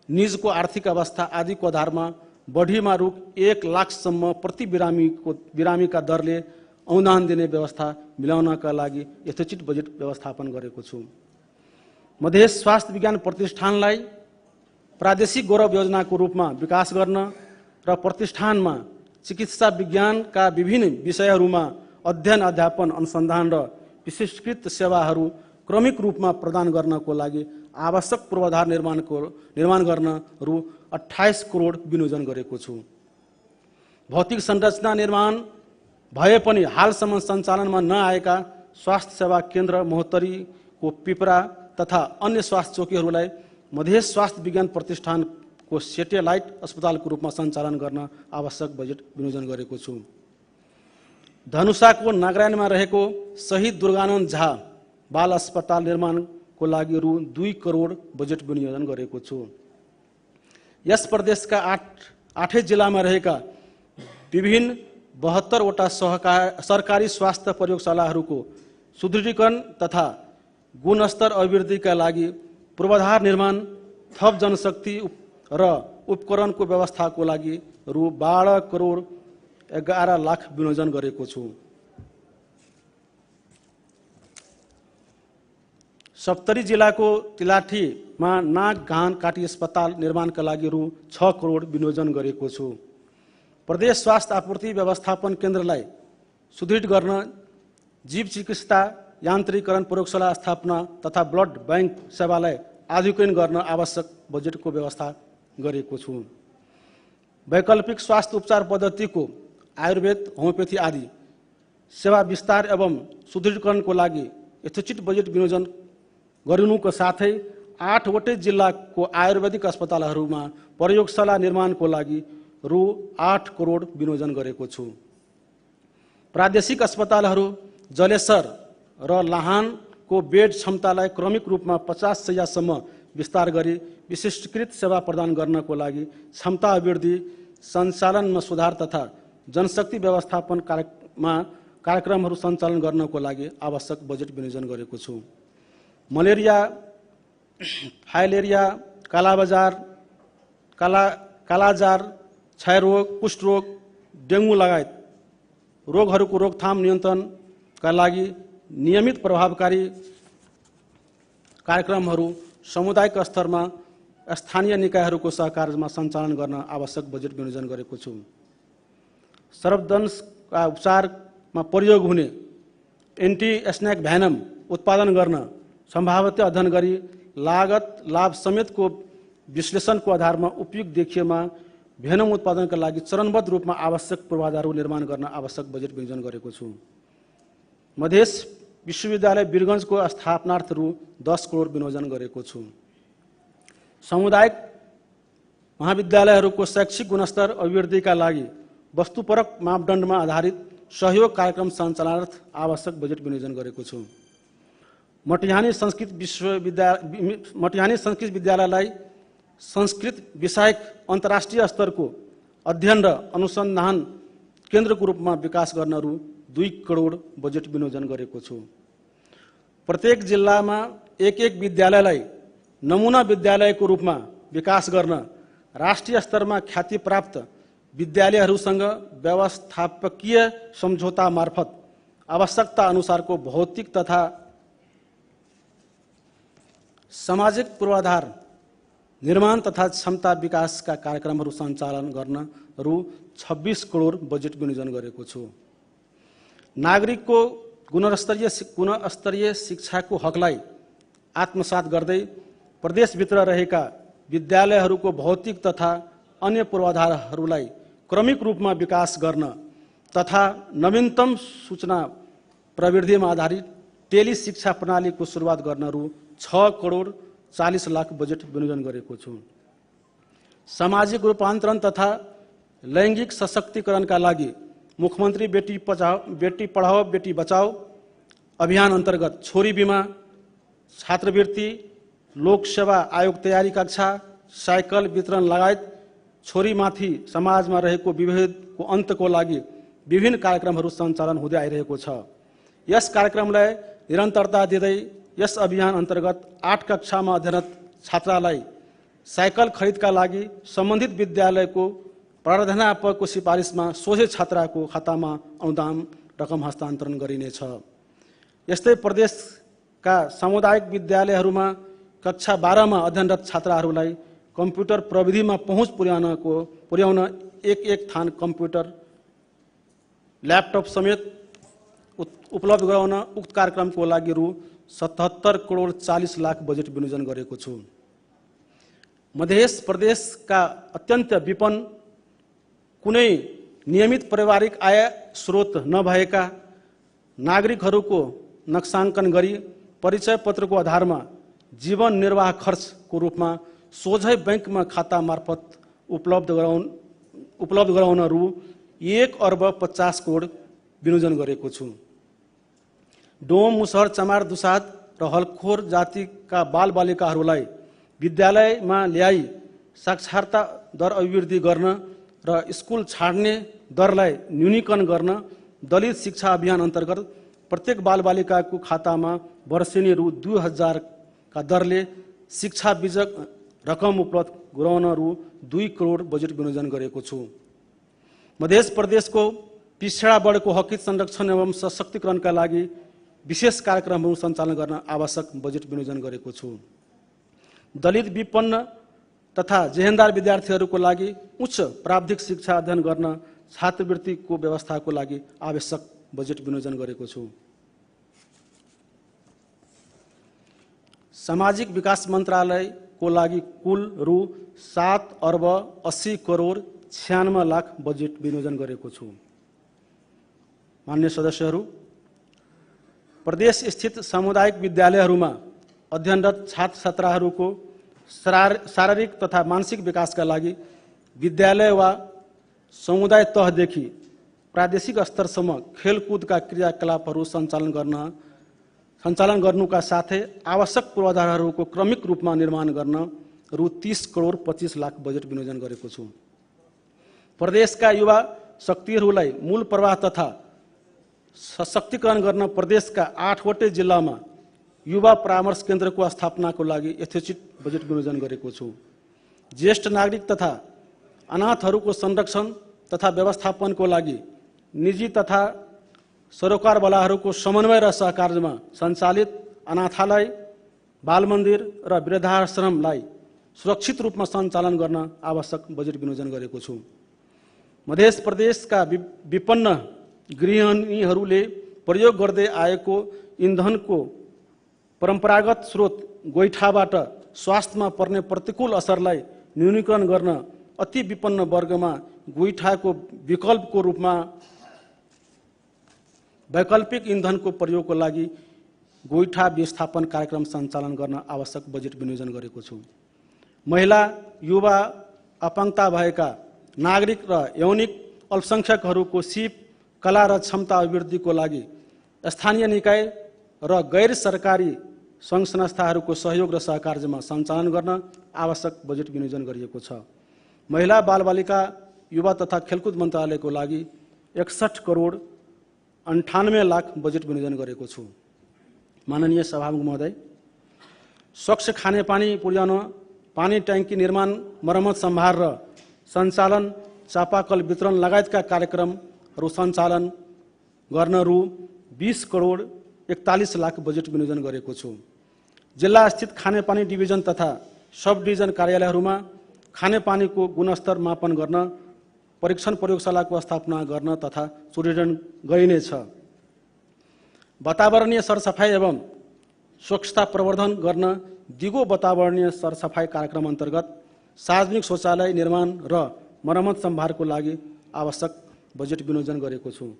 निजको आर्थिक अवस्था आदिको आधारमा बढीमा रु 1 लाखसम्म प्रति बिरामीका दरले अनुदान दिने व्यवस्था मिलाउनका लागि यथोचित बजेट व्यवस्थापन गरेको छु। मधेस स्वास्थ्य विज्ञान प्रतिष्ठानलाई प्रादेशिक गौरव योजनाको रूपमा विकास गर्न र प्रतिष्ठानमा चिकित्सा विज्ञानका विभिन्न विषयहरूमा अध्ययन, अध्यापन, अनुसन्धान र विशेषकृत सेवाहरू क्रमिक रूपमा प्रदान गर्नको लागि आवश्यक पूर्वाधार निर्माण गर्न रु 28 करोड विनियोजन गरेको छु। भौतिक संरचना निर्माण भए पनि हालसम्म सञ्चालनमा नआएका स्वास्थ्य सेवा केन्द्र महोत्तरीको पिपरा तथा अन्य स्वास्थ्य चौकीहरूलाई मधेस स्वास्थ्य विज्ञान प्रतिष्ठानको सेटेलाइट अस्पतालको रूपमा सञ्चालन गर्न आवश्यक बजेट विनियोजन गरेको छु। धनुषाको नागरायणमा रहेको शहीद दुर्गानन्द झा बाल अस्पताल निर्माणको लागि रु 2 करोड बजेट विनियोजन गरेको छु। यस प्रदेशका 8 जिल्लामा रहेका विभिन्न 72 वटा सरकारी स्वास्थ्य प्रयोगशालाहरूको सुदृढीकरण तथा गुणस्तर अभिवृद्धिका लागि पूर्वाधार निर्माण, थप जनशक्ति र उपकरणको व्यवस्थाको लागि रु 12 करोड 11 लाख विनियोजन गरेको छु। सप्तरी जिल्लाको तिलाठीमा नाक घान काटी अस्पताल निर्माणका लागि रु 6 करोड विनियोजन गरेको छु। प्रदेश स्वास्थ्य आपूर्ति व्यवस्थापन केन्द्रलाई सुदृढ गर्न जीव चिकित्सा यान्त्रिकरण प्रयोगशाला स्थापना तथा ब्लड बैंक सेवालाई आधुनिकीकरण गर्न आवश्यक बजेटको व्यवस्था गरेको छु। वैकल्पिक स्वास्थ्य उपचार पद्धतिको आयुर्वेद, होमियोपैथी आदि सेवा विस्तार एवं सुदृढीकरणको लागि यथोचित बजेट विनियोजन गरिनुको साथै 8 वटै जिल्लाको आयुर्वेदिक अस्पतालहरूमा प्रयोगशाला निर्माणको लागि रु 8 करोड विनियोजन गरेको छु। प्रादेशिक अस्पतालहरू जलेसर र लाहानको बेड क्षमतालाई क्रमिक रूपमा 50 शय्यासम्म विस्तार गरी विशिष्टीकृत सेवा प्रदान गर्नको लागि क्षमता अभिवृद्धि, सञ्चालनमा सुधार तथा जनशक्ति व्यवस्थापन कार्यक्रमहरू सञ्चालन गर्नको लागि आवश्यक बजेट विनियोजन गरेको छु। मलेरिया, फाइलेरिया, कालाबजार, कालाजार, क्षयरोग, कुष्ठरोग, डेङ्गु लगायत रोगहरूको रोकथाम नियन्त्रणका लागि नियमित प्रभावकारी कार्यक्रमहरू सामुदायिक स्तरमा स्थानीय निकायहरूको सहकार्यमा सञ्चालन गर्न आवश्यक बजेट विनियोजन गरेको छु। सर्पदंशका उपचारमा प्रयोग हुने एन्टी स्नेक भेनम उत्पादन गर्न सम्भाव्यता अध्ययन गरी लागत लाभ समेतको विश्लेषणको आधारमा उपयुक्त देखिएमा भेनम उत्पादनका लागि चरणबद्ध रूपमा आवश्यक पूर्वाधारहरू निर्माण गर्न आवश्यक बजेट विनियोजन गरेको छु। मधेस विश्वविद्यालय वीरगञ्जको स्थापनार्थ रु 10 करोड विनियोजन गरेको छु। सामुदायिक महाविद्यालयहरूको शैक्षिक गुणस्तर अभिवृद्धिका लागि वस्तुपरक मापदण्डमा आधारित सहयोग कार्यक्रम सञ्चालनार्थ आवश्यक बजेट विनियोजन गरेको छु। मटिहानी संस्कृत विद्यालयलाई संस्कृत विषयक अन्तर्राष्ट्रिय स्तरको अध्ययन र अनुसन्धान केन्द्रको रूपमा विकास गर्न रु 2 करोड बजेट विनियोजन गरेको छु। प्रत्येक जिल्लामा एक विद्यालयलाई नमुना विद्यालयको रूपमा विकास गर्न राष्ट्रिय स्तरमा ख्याति प्राप्त विद्यालयहरूसँग व्यवस्थापकीय सम्झौता मार्फत आवश्यकता अनुसारको भौतिक तथा सामाजिक पूर्वाधार निर्माण तथा क्षमता विकासका कार्यक्रमहरू सञ्चालन गर्न रु 26 करोड बजेट विनियोजन गरेको छु। नागरिकको गुणस्तरीय शिक्षाको हकलाई आत्मसात गर्दै प्रदेशभित्र रहेका विद्यालयहरूको भौतिक तथा अन्य पूर्वाधारहरूलाई क्रमिक रूपमा विकास गर्न तथा नवीनतम सूचना प्रविधिमा आधारित टेली शिक्षा प्रणालीको सुरुवात गर्न रु 6 करोड 40 लाख बजेट विनियोजन गरेको छु। सामाजिक रूपान्तरण तथा लैङ्गिक सशक्तिकरणका लागि मुख्यमन्त्री बेटी पढाओ बेटी बचाओ अभियान अन्तर्गत छोरी बिमा, छात्रवृत्ति, लोकसेवा आयोग तयारी कक्षा, साइकल वितरण लगायत छोरीमाथि समाजमा रहेको विभेदको अन्तको लागि विभिन्न कार्यक्रमहरू सञ्चालन हुँदै आइरहेको छ। यस कार्यक्रमलाई निरन्तरता दिँदै यस अभियान अन्तर्गत 8 कक्षामा अध्ययनरत छात्रालाई साइकल खरिदका लागि सम्बन्धित विद्यालयको प्राध्यापकको सिफारिसमा सोझै छात्राको खातामा अनुदान रकम हस्तान्तरण गरिनेछ। यस्तै प्रदेशका सामुदायिक विद्यालयहरूमा कक्षा 12 मा अध्ययनरत छात्राहरूलाई कम्प्युटर प्रविधिमा पहुँच पुर्याउन एक थान कम्प्युटर ल्यापटप समेत उपलब्ध गराउन उक्त कार्यक्रमको लागि रु 77 करोड 40 लाख बजेट विनियोजन गरेको छु। मध्य प्रदेशका अत्यन्त विपन्न कुनै नियमित पारिवारिक आय स्रोत नभएका नागरिकहरूको नक्साङ्कन गरी परिचय पत्रको आधारमा जीवन निर्वाह खर्चको रूपमा सोझै बैंकमा खाता मार्फत उपलब्ध गराउन रु 1,50 करोड विनियोजन गरेको छु। डोम, मुसहर, चमार, दुसाद र हलखोर जातिका बालबालिकाहरूलाई विद्यालयमा ल्याई साक्षरता दर अभिवृद्धि गर्न र स्कुल छाड्ने दरलाई न्यूनीकरण गर्न दलित शिक्षा अभियान अन्तर्गत प्रत्येक बालबालिकाको खातामा वर्षेनी रु 2,000 का दरले शिक्षा बीजक रकम उपलब्ध गराउन रु 2 करोड बजेट विनियोजन गरेको छु। मध्य प्रदेशको पिछडा वर्गको हक संरक्षण एवं सशक्तिकरणका लागि विशेष कार्यक्रमहरू सञ्चालन गर्न आवश्यक बजेट विनियोजन गरेको छु। दलित, विपन्न तथा जेहेन्दार विद्यार्थीहरूको लागि उच्च प्राविधिक शिक्षा अध्ययन गर्न छात्रवृत्तिको व्यवस्थाको लागि आवश्यक बजेट विनियोजन गरेको छु। सामाजिक विकास मन्त्रालयको लागि कुल रु 7,80,96,00,000 बजेट विनियोजन गरेको छु। मान्य सदस्यहरू, प्रदेश स्थित सामुदायिक विद्यालयहरूमा अध्ययनरत छात्र छात्राहरूको शारीरिक तथा मानसिक विकासका लागि विद्यालय वा समुदाय तहदेखि प्रादेशिक स्तरसम्म खेलकुदका क्रियाकलापहरू सञ्चालन गर्नुका साथै आवश्यक पूर्वाधारहरूको क्रमिक रूपमा निर्माण गर्न रु 30,25,00,000 बजेट विनियोजन गरेको छु। प्रदेशका युवा शक्तिहरूलाई मूल प्रवाह तथा सशक्तिकरण गर्न प्रदेशका 8वटै जिल्लामा युवा परामर्श केन्द्रको स्थापनाको लागि यथोचित बजेट विनियोजन गरेको छु। ज्येष्ठ नागरिक तथा अनाथहरूको संरक्षण तथा व्यवस्थापनको लागि निजी तथा सरोकारवालाहरूको समन्वय र सहकार्यमा सञ्चालित अनाथालय, बालमन्दिर र वृद्धाश्रमलाई सुरक्षित रूपमा सञ्चालन गर्न आवश्यक बजेट विनियोजन गरेको छु। मध्य प्रदेशका विपन्न गृहिणीहरूले प्रयोग गर्दै आएको इन्धनको परम्परागत स्रोत गोइठाबाट स्वास्थ्यमा पर्ने प्रतिकूल असरलाई न्यूनीकरण गर्न अति विपन्न वर्गमा गोइठाको विकल्पको रूपमा वैकल्पिक इन्धनको प्रयोगको लागि गोइठा व्यवस्थापन कार्यक्रम सञ्चालन गर्न आवश्यक बजेट विनियोजन गरेको छु। महिला, युवा, अपाङ्गता भएका नागरिक र यौनिक अल्पसङ्ख्यकहरूको सिप, कला र क्षमता अभिवृद्धिको लागि स्थानीय निकाय र गैर सरकारी सङ्घ संस्थाहरूको सहयोग र सहकार्यमा सञ्चालन गर्न आवश्यक बजेट विनियोजन गरिएको छ। महिला, बालबालिका, युवा तथा खेलकुद मन्त्रालयको लागि 61,98,00,000 बजेट विनियोजन गरेको छु। माननीय सभामुख महोदय, स्वच्छ खानेपानी पुर्याउन, पानी ट्याङ्की निर्माण, मर्मत, सम्भार र सञ्चालन, चापाकल वितरण लगायतका कार्यक्रमहरू सञ्चालन गर्न रु 20,41,00,000 बजेट विनियोजन गरेको छु। जिल्ला स्थित खानेपानी डिभिजन तथा सब डिभिजन कार्यालयहरूमा खानेपानीको गुणस्तर मापन गर्न परीक्षण प्रयोगशालाको स्थापना गर्न तथा सुदृढीकरण गरिनेछ। वातावरणीय सरसफाई एवं स्वच्छता प्रवर्धन गर्न दिगो वातावरणीय सरसफाई कार्यक्रम अन्तर्गत सार्वजनिक शौचालय निर्माण र मर्मत सम्भारको लागि आवश्यक बजेट विनियोजन गरेको छु।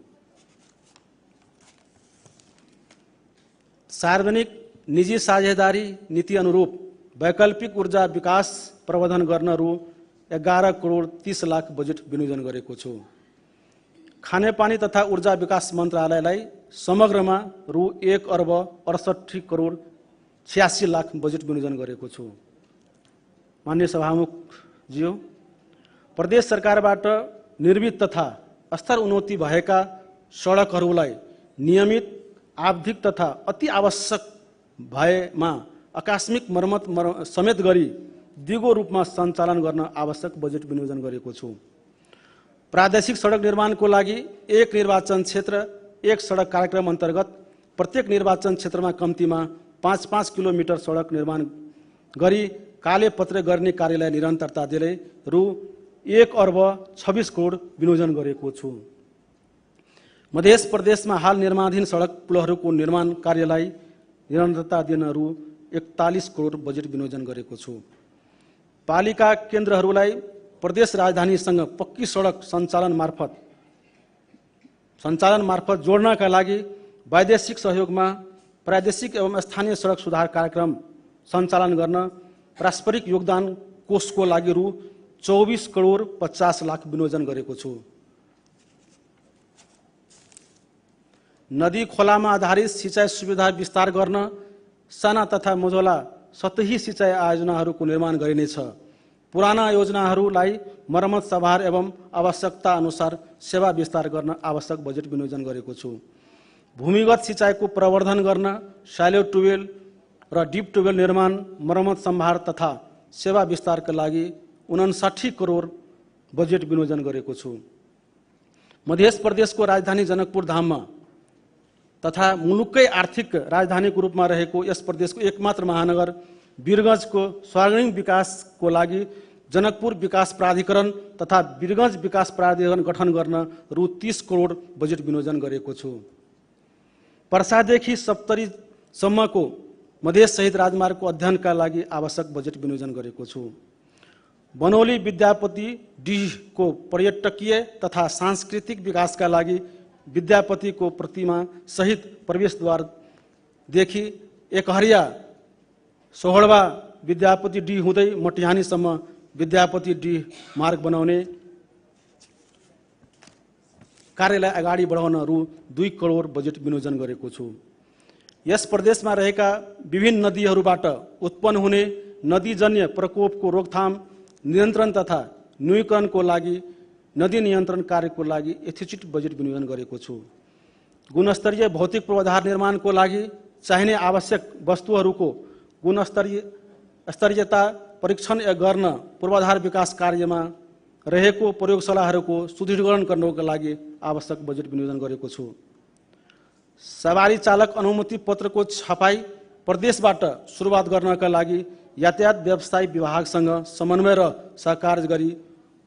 सार्वजनिक निजी साझेदारी नीति अनुरूप वैकल्पिक ऊर्जा विकास प्रवर्धन गर्न रु 11,30,00,000 बजेट विनियोजन गरेको छु। खानेपानी तथा ऊर्जा विकास मन्त्रालयलाई समग्रमा रु 1,68,86,00,000 बजेट विनियोजन गरेको छु। माननीय सभामुखज्यू, प्रदेश सरकारबाट निर्मित तथा स्तर उन्नति भएका सडकहरूलाई नियमित, आवधिक तथा अति आवश्यक भएमा आकस्मिक मर्मत समेत गरी दिगो रूपमा सञ्चालन गर्न आवश्यक बजेट विनियोजन गरेको छु। प्रादेशिक सडक निर्माणको लागि एक निर्वाचन क्षेत्र एक सडक कार्यक्रम अन्तर्गत प्रत्येक निर्वाचन क्षेत्रमा कम्तीमा 5-5 किलोमिटर सडक निर्माण गरी कालेपत्र गर्ने कार्यलाई निरन्तरता दिँदै रु 1,26,00,00,000 विनियोजन गरेको छु। मध्य प्रदेशमा हाल निर्माणाधीन सडक पुलहरूको निर्माण कार्यलाई निरन्तरता दिन रु 41 करोड बजेट विनियोजन गरेको छु। पालिका केन्द्रहरूलाई प्रदेश राजधानीसँग पक्की सडक सञ्चालन मार्फत सञ्चालन मार्फत जोड्नका लागि वैदेशिक सहयोगमा प्रादेशिक एवं स्थानीय सडक सुधार कार्यक्रम सञ्चालन गर्न पारस्परिक योगदान कोषको लागि रु 24 करोड 50 लाख विनियोजन गरेको छु। नदी खोलामा आधारित सिँचाइ सुविधा विस्तार गर्न साना तथा मझौला सतही सिँचाइ आयोजनाहरूको निर्माण गरिनेछ। पुराना योजनाहरूलाई मर्मत सभार एवं आवश्यकता अनुसार सेवा विस्तार गर्न आवश्यक बजेट विनियोजन गरेको छु। भूमिगत सिँचाइको प्रवर्धन गर्न शालो ट्युबवेल र डिप ट्युबवेल निर्माण, मर्मत सम्भार तथा सेवा विस्तारका लागि 59 करोड बजेट विनियोजन गरेको छु। मध्य प्रदेशको राजधानी जनकपुर धाममा तथा मुलुककै आर्थिक राजधानीको रूपमा रहेको यस प्रदेशको एकमात्र महानगर वीरगञ्जको स्वर्णिम विकासको लागि जनकपुर विकास प्राधिकरण तथा वीरगञ्ज विकास प्राधिकरण गठन गर्न रु 30 करोड बजेट विनियोजन गरेको छु। पर्सादेखि सप्तरीसम्मको मधेस सहित राजमार्गको अध्ययनका लागि आवश्यक बजेट विनियोजन गरेको छु। बनौली विद्यापति डीहको पर्यटकीय तथा सांस्कृतिक विकासका लागि विद्यापतिको प्रतिमा सहित प्रवेशद्वारदेखि एकहरिया सोहळवा विद्यापति डी हुँदै मटिहानीसम्म विद्यापति डी मार्ग बनाउने कार्यलाई अगाडि बढाउन रु 2 करोड बजेट विनियोजन गरेको छु। यस प्रदेशमा रहेका विभिन्न नदीहरूबाट उत्पन्न हुने नदीजन्य प्रकोपको रोकथाम, नियन्त्रण तथा न्यूनीकरणको लागि नदी नियन्त्रण कार्यको लागि यथोचित बजेट विनियोजन गरेको छु। गुणस्तरीय भौतिक पूर्वाधार निर्माणको लागि चाहिने आवश्यक वस्तुहरूको गुणस्तरीयता परीक्षण गर्न पूर्वाधार विकास कार्यमा रहेको प्रयोगशालाहरूको सुदृढीकरण गर्नको लागि आवश्यक बजेट विनियोजन गरेको छु। सवारी चालक अनुमति पत्रको छपाई प्रदेशबाट सुरुवात गर्नका लागि यातायात व्यवसाय विभागसँग समन्वय र सहकार गरी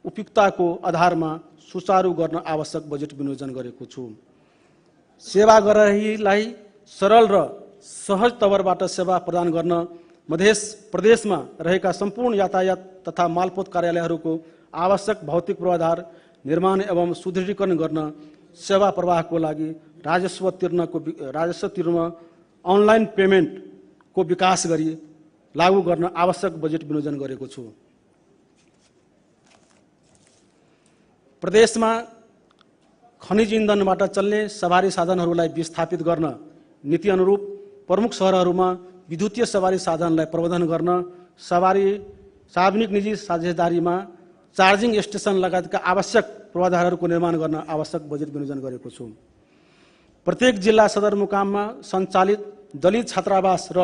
उपयुक्तताको आधारमा सुचारू गर्न आवश्यक बजेट विनियोजन गरेको छु। सेवाग्राहीलाई सरल र सहज तवरबाट सेवा प्रदान गर्न मध्य प्रदेशमा रहेका सम्पूर्ण यातायात तथा मालपोत कार्यालयहरूको आवश्यक भौतिक पूर्वाधार निर्माण एवं सुदृढीकरण गर्न सेवा प्रवाहको लागि राजस्व तिर्न अनलाइन पेमेन्टको विकास गरी लागू गर्न आवश्यक बजेट विनियोजन गरेको छु। प्रदेशमा खनिज इन्धनबाट चल्ने सवारी साधनहरूलाई विस्थापित गर्न नीति अनुरूप प्रमुख सहरहरूमा विद्युतीय सवारी साधनलाई प्रबन्धन गर्न सार्वजनिक निजी साझेदारीमा चार्जिङ स्टेसन लगायतका आवश्यक पूर्वाधारहरूको निर्माण गर्न आवश्यक बजेट विनियोजन गरेको छु। प्रत्येक जिल्ला सदरमुकाममा सञ्चालित दलित छात्रावास र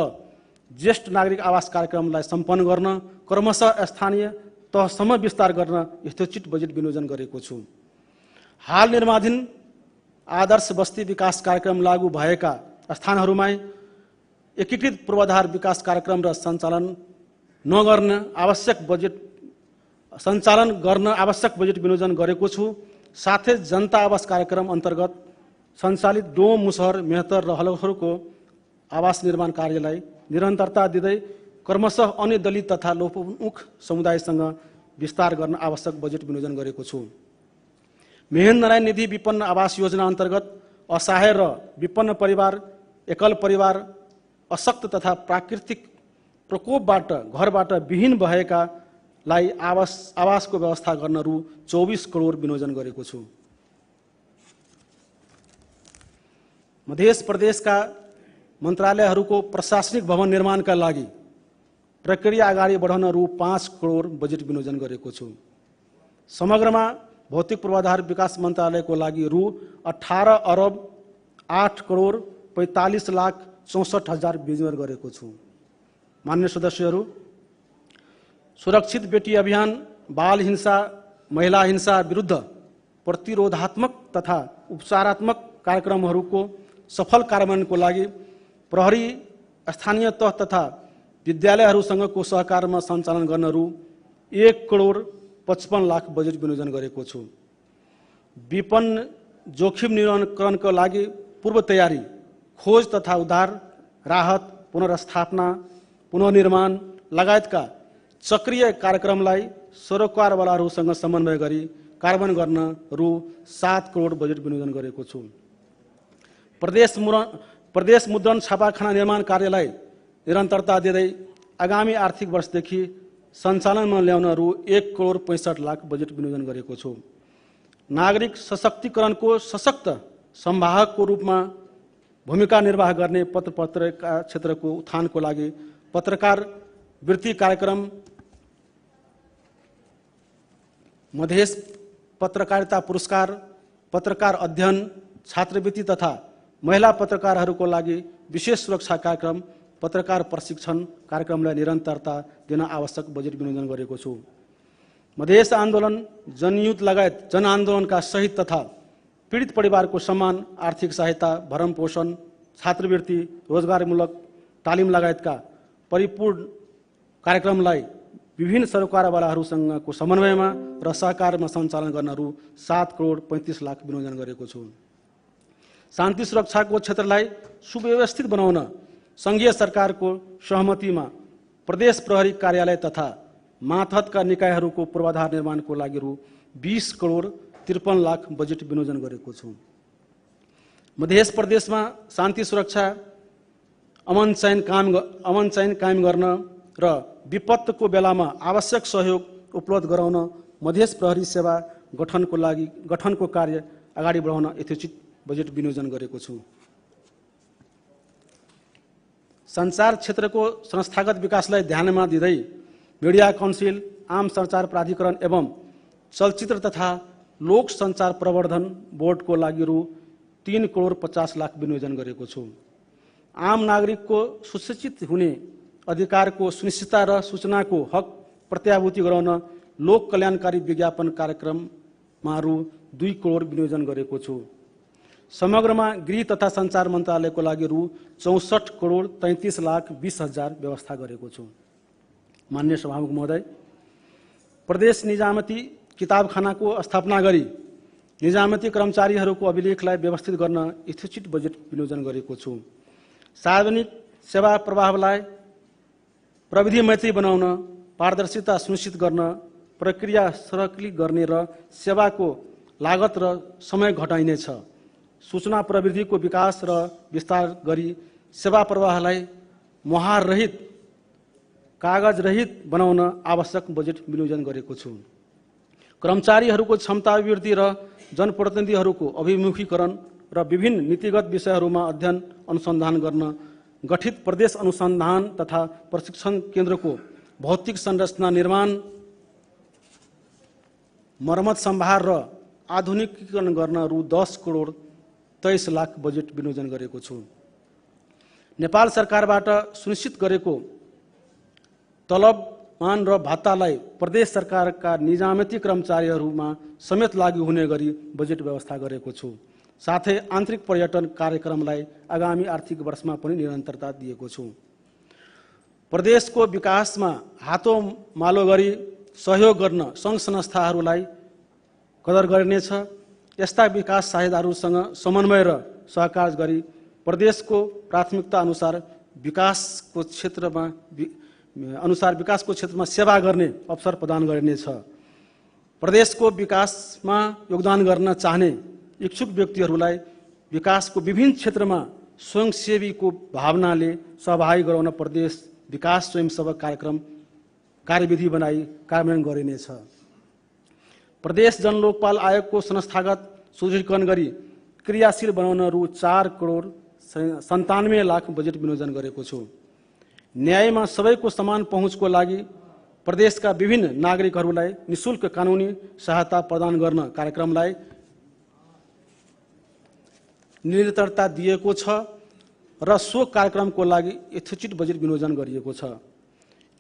ज्येष्ठ नागरिक आवास कार्यक्रमलाई सम्पन्न गर्न क्रमशः स्थानीय तहसम्म विस्तार गर्न यथोचित बजेट विनियोजन गरेको छु। हाल निर्माणाधीन आदर्श बस्ती विकास कार्यक्रम लागू भएका स्थानहरूमा एकीकृत पूर्वाधार विकास कार्यक्रम र सञ्चालन गर्न आवश्यक बजेट विनियोजन गरेको छु। साथै जनता आवास कार्यक्रम अन्तर्गत सञ्चालित डोम, मुसहर, मेहतर र हलहरूको आवास निर्माण कार्यलाई निरन्तरता दिँदै क्रमशः अन्य दलित तथा लोपोन्मुख समुदायसँग विस्तार गर्न आवश्यक बजेट विनियोजन गरेको छु। महेन्द्र नारायण निधि विपन्न आवास योजना अन्तर्गत असहाय र विपन्न परिवार, एकल परिवार, अशक्त तथा प्राकृतिक प्रकोपबाट घरबाट विहीन भएकालाई आवासको व्यवस्था गर्न रु 24 करोड विनियोजन गरेको छु। मध्य प्रदेशका मन्त्रालयहरूको प्रशासनिक भवन निर्माणका लागि प्रक्रिया अगाडि बढाउन रु 5 करोड बजेट विनियोजन गरेको छु। समग्रमा भौतिक पूर्वाधार विकास मन्त्रालयको लागि रु 18 अरब 8 करोड 45 लाख 64 हजार विनियोजन गरेको छु। मान्य सदस्यहरू, सुरक्षित बेटी अभियान, बाल हिंसा, महिला हिंसा विरुद्ध प्रतिरोधात्मक तथा उपचारात्मक कार्यक्रमहरूको सफल कार्यान्वयनको लागि प्रहरी, स्थानीय तह तथा विद्यालयहरूसँगको सहकारमा सञ्चालन गर्न रु 1 करोड 55 लाख बजेट विनियोजन गरेको छु। विपन्न जोखिम निवारणका लागि पूर्व तयारी, खोज तथा उद्धार, राहत, पुनर्स्थापना, पुनर्निर्माण लगायतका सक्रिय कार्यक्रमलाई सरोकारवालाहरूसँग समन्वय गरी कार्यान्वयन गर्न रु 7 करोड बजेट विनियोजन गरेको छु। प्रदेश मुद्रण छापाखाना निर्माण कार्यलाई निरन्तरता दिँदै आगामी आर्थिक वर्षदेखि सञ्चालनमा ल्याउन रु 1 करोड 65 लाख बजेट विनियोजन गरेको छु। नागरिक सशक्तिकरणको सशक्त संवाहकको रूपमा भूमिका निर्वाह गर्ने पत्रकारिता क्षेत्रको उत्थानको लागि पत्रकार वृत्ति कार्यक्रम, मधेस पत्रकारिता पुरस्कार, पत्रकार अध्ययन, छात्रवृत्ति तथा महिला पत्रकारहरूको लागि विशेष सुरक्षा कार्यक्रम, पत्रकार प्रशिक्षण कार्यक्रमलाई निरन्तरता दिन आवश्यक बजेट विनियोजन गरेको छु। मधेस आन्दोलन, जनयुद्ध लगायत जनआन्दोलनका शहीद तथा पीडित परिवारको सम्मान, आर्थिक सहायता, भरण पोषण, छात्रवृत्ति, रोजगारमूलक तालिम लगायतका परिपूर्ण कार्यक्रमलाई विभिन्न सरकारवालाहरूसँगको समन्वयमा र सहकारमा सञ्चालन गर्न रु 7 करोड 35 लाख विनियोजन गरेको छु। शान्ति सुरक्षाको क्षेत्रलाई सुव्यवस्थित बनाउन सङ्घीय सरकारको सहमतिमा प्रदेश प्रहरी कार्यालय तथा मातहतका निकायहरूको पूर्वाधार निर्माणको लागि रु 20 करोड 53 लाख बजेट विनियोजन गरेको छु। मध्य प्रदेशमा शान्ति सुरक्षा, अमन चयन कायम गर्न र विपत्तिको बेलामा आवश्यक सहयोग उपलब्ध गराउन मध्य प्रहरी सेवा गठनको कार्य अगाडि बढाउन यथोचित बजेट विनियोजन गरेको छु। सञ्चार क्षेत्रको संस्थागत विकासलाई ध्यानमा दिँदै मिडिया काउन्सिल, आम सञ्चार प्राधिकरण एवं चलचित्र तथा लोक सञ्चार प्रवर्धन बोर्डको लागि रु 3 करोड 50 लाख विनियोजन गरेको छु। आम नागरिकको सुशिक्षित हुने अधिकारको सुनिश्चितता र सूचनाको हक प्रत्याभूति गराउन लोक कल्याणकारी विज्ञापन कार्यक्रममा रु 2 करोड विनियोजन गरेको छु। समग्रमा गृह तथा सञ्चार मन्त्रालयको लागि रु 64 करोड 33 लाख 20 हजार व्यवस्था गरेको छु। मान्य सभामुख महोदय, प्रदेश निजामती किताबखानाको स्थापना गरी निजामती कर्मचारीहरूको अभिलेखलाई व्यवस्थित गर्न यथोचित बजेट विनियोजन गरेको छु। सार्वजनिक सेवा प्रवाहलाई प्रविधि मैत्री बनाउन, पारदर्शिता सुनिश्चित गर्न, प्रक्रिया सरलीकरण गर्ने र सेवाको लागत र समय घटाइनेछ। सूचना प्रविधिको विकास र विस्तार गरी सेवा प्रवाहलाई मुहार रहित, कागज रहित बनाउन आवश्यक बजेट विनियोजन गरेको छु। कर्मचारीहरूको क्षमता अभिवृद्धि र जनप्रतिनिधिहरूको अभिमुखीकरण र विभिन्न नीतिगत विषयहरूमा अध्ययन अनुसन्धान गर्न गठित प्रदेश अनुसन्धान तथा प्रशिक्षण केन्द्रको भौतिक संरचना निर्माण, मर्मत सम्भार र आधुनिकीकरण गर्न रु 10 करोड 23 लाख बजेट विनियोजन गरेको छु। नेपाल सरकारबाट सुनिश्चित गरेको तलबमान र भत्तालाई प्रदेश सरकारका निजामती कर्मचारीहरूमा समेत लागू हुने गरी बजेट व्यवस्था गरेको छु। साथै आन्तरिक पर्यटन कार्यक्रमलाई आगामी आर्थिक वर्षमा पनि निरन्तरता दिएको छु। प्रदेशको विकासमा हातोमालो गरी सहयोग गर्न सङ्घ संस्थाहरूलाई कदर गरिनेछ। यस्ता विकास साझेदारहरूसँग समन्वय र सहकार गरी प्रदेशको प्राथमिकता अनुसार विकासको क्षेत्रमा सेवा गर्ने अवसर प्रदान गरिनेछ। प्रदेशको विकासमा योगदान गर्न चाहने इच्छुक व्यक्तिहरूलाई विकासको विभिन्न क्षेत्रमा स्वयंसेवीको भावनाले सहभागी गराउन प्रदेश विकास स्वयंसेवक कार्यक्रम कार्यविधि बनाई कार्यान्वयन गरिनेछ। प्रदेश जनलोकपाल आयोगको संस्थागत सुदृढीकरण गरी क्रियाशील बनाउन रु 4 करोड 97 लाख बजेट विनियोजन गरेको छु। न्यायमा सबैको समान पहुँचको लागि प्रदेशका विभिन्न नागरिकहरूलाई निःशुल्क कानुनी सहायता प्रदान गर्न कार्यक्रमलाई निरन्तरता दिएको छ र सो कार्यक्रमको लागि यथोचित बजेट विनियोजन गरिएको छ।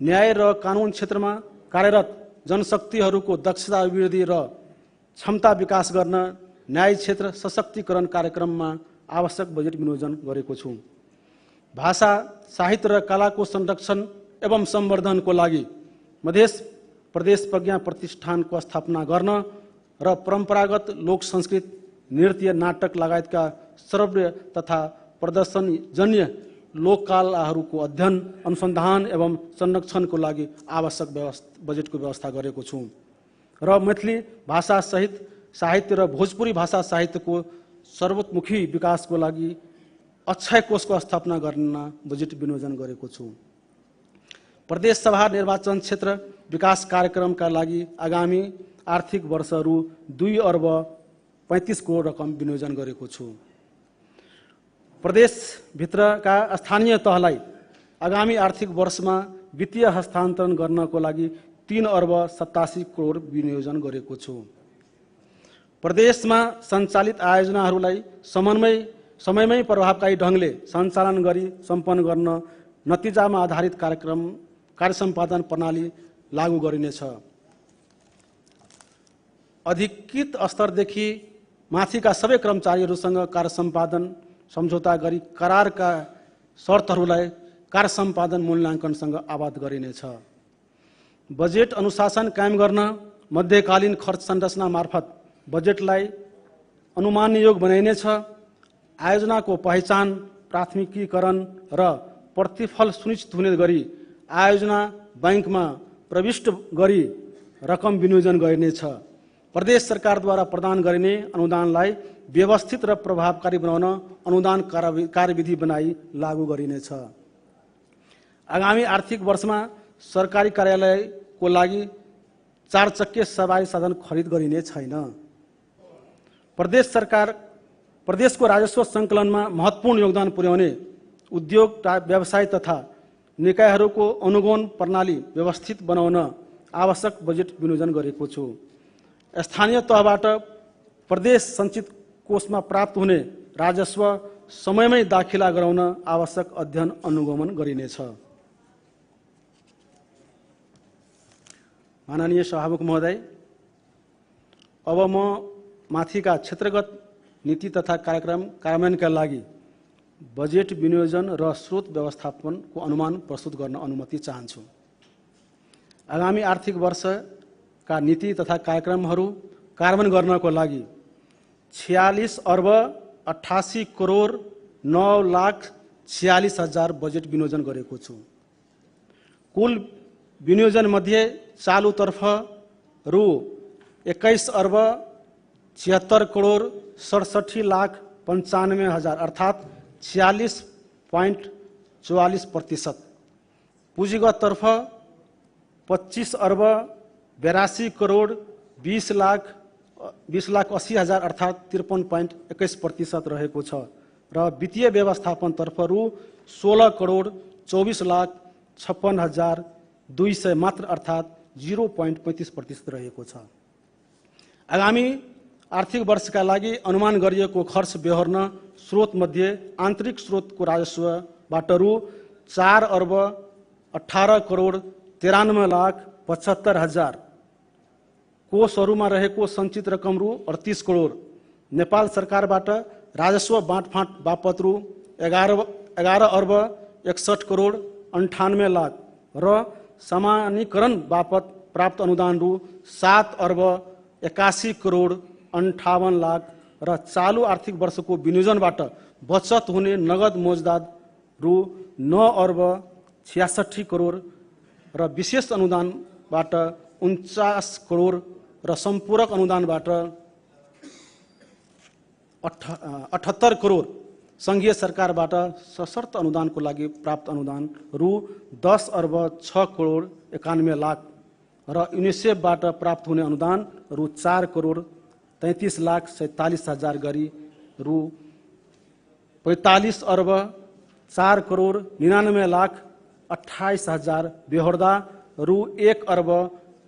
न्याय र कानुन क्षेत्रमा कार्यरत जनशक्तिहरूको दक्षता अभिवृद्धि र क्षमता विकास गर्न न्याय क्षेत्र सशक्तिकरण कार्यक्रममा आवश्यक बजेट विनियोजन गरेको छु। भाषा, साहित्य र कलाको संरक्षण एवं संवर्धनको लागि मध्य प्रदेश प्रज्ञा प्रतिष्ठानको स्थापना गर्न र परम्परागत लोक संस्कृत, नृत्य, नाटक लगायतका श्रव्य तथा प्रदर्शनजन्य लोककलाहरूको अध्ययन, अनुसन्धान एवं संरक्षणको लागि आवश्यक बजेटको व्यवस्था गरेको छु। र मैथिली भाषा सहित साहित्य र भोजपुरी भाषा साहित्यको सर्वोत्मुखी विकासको लागि अक्षय कोषको स्थापना गर्न बजेट विनियोजन गरेको छु। प्रदेश सभा निर्वाचन क्षेत्र विकास कार्यक्रमका लागि आगामी आर्थिक वर्ष रु 2 अर्ब 35 करोड रकम विनियोजन गरेको छु। प्रदेशभित्रका स्थानीय तहलाई आगामी आर्थिक वर्षमा वित्तीय हस्तान्तरण गर्नको लागि 3 अर्ब 87 करोड विनियोजन गरेको छु। प्रदेशमा सञ्चालित आयोजनाहरूलाई समयमै प्रभावकारी ढङ्गले सञ्चालन गरी सम्पन्न गर्न नतिजामा आधारित कार्य सम्पादन प्रणाली लागू गरिनेछ। अधिकृत स्तरदेखि माथिका सबै कर्मचारीहरूसँग कार्य सम्पादन सम्झौता गरी करारका शर्तहरूलाई कार्य सम्पादन मूल्याङ्कनसँग आबद्ध गरिनेछ। बजेट अनुशासन कायम गर्न मध्यकालीन खर्च संरचना मार्फत बजेटलाई अनुमानयोग बनाइनेछ। आयोजनाको पहिचान, प्राथमिकीकरण र प्रतिफल सुनिश्चित हुने गरी आयोजना बैंकमा प्रविष्ट गरी रकम विनियोजन गरिनेछ। प्रदेश सरकारद्वारा प्रदान गरिने अनुदानलाई व्यवस्थित र प्रभावकारी बनाउन अनुदान कार्यविधि बनाई लागू गरिनेछ। आगामी आर्थिक वर्षमा सरकारी कार्यालयको लागि 4 चक्के सवारी साधन खरिद गरिने छैन। प्रदेशको राजस्व सङ्कलनमा महत्त्वपूर्ण योगदान पुर्याउने उद्योग, व्यवसाय तथा निकायहरूको अनुगमन प्रणाली व्यवस्थित बनाउन आवश्यक बजेट विनियोजन गरेको छु। स्थानीय तहबाट प्रदेश सञ्चित कोषमा प्राप्त हुने राजस्व समयमै दाखिला गराउन आवश्यक अध्ययन अनुगमन गरिनेछ। माननीय सभामुख महोदय, अब म माथिका क्षेत्रगत नीति तथा कार्यक्रम कार्यान्वयनका लागि बजेट विनियोजन र स्रोत व्यवस्थापनको अनुमान प्रस्तुत गर्न अनुमति चाहन्छु। आगामी आर्थिक वर्षका नीति तथा कार्यक्रमहरू कार्यान्वयन गर्नको लागि 46 अर्ब 88 करोड 9,46,000 बजेट विनियोजन गरेको छु। कुल विनियोजन मध्ये चालुतर्फ रु 21 अर्ब 76 करोड 67,95,000 अर्थात् 46.44%। पुँजीगततर्फ 25 अर्ब 82 करोड 20,80,000 अर्थात् 53.21% रहेको छ र वित्तीय व्यवस्थापनतर्फ रु 16 करोड 24,56,200 मात्र अर्थात् 0.35% रहेको छ। आगामी आर्थिक वर्षका लागि अनुमान गरिएको खर्च बेहोर्न स्रोत मध्ये आन्तरिक स्रोतको राजस्वबाट रु 4 अर्ब 18 करोड 93,75,000, कोषहरूमा रहेको सञ्चित रकम रु 38 करोड, नेपाल सरकारबाट राजस्व बाँडफाँड बापत रु 11 अर्ब 61 करोड 98 लाख र सामान्यीकरण बापत प्राप्त अनुदान रु 7 अर्ब 81 करोड 58 लाख र चालु आर्थिक वर्षको विनियोजनबाट बचत हुने नगद मौजदात रु 9 अर्ब 66 करोड र विशेष अनुदानबाट 49 करोड र सम्पूरक अनुदानबाट 78 करोड, सङ्घीय सरकारबाट सशर्त अनुदानको लागि प्राप्त अनुदान रु 10 अर्ब 6 करोड 91 लाख र युनिसेफबाट प्राप्त हुने अनुदान रु 4 करोड 33,47,000 गरी रु 45 अर्ब 4 करोड 99 लाख 28,000 बेहोर्दा रु 1 अर्ब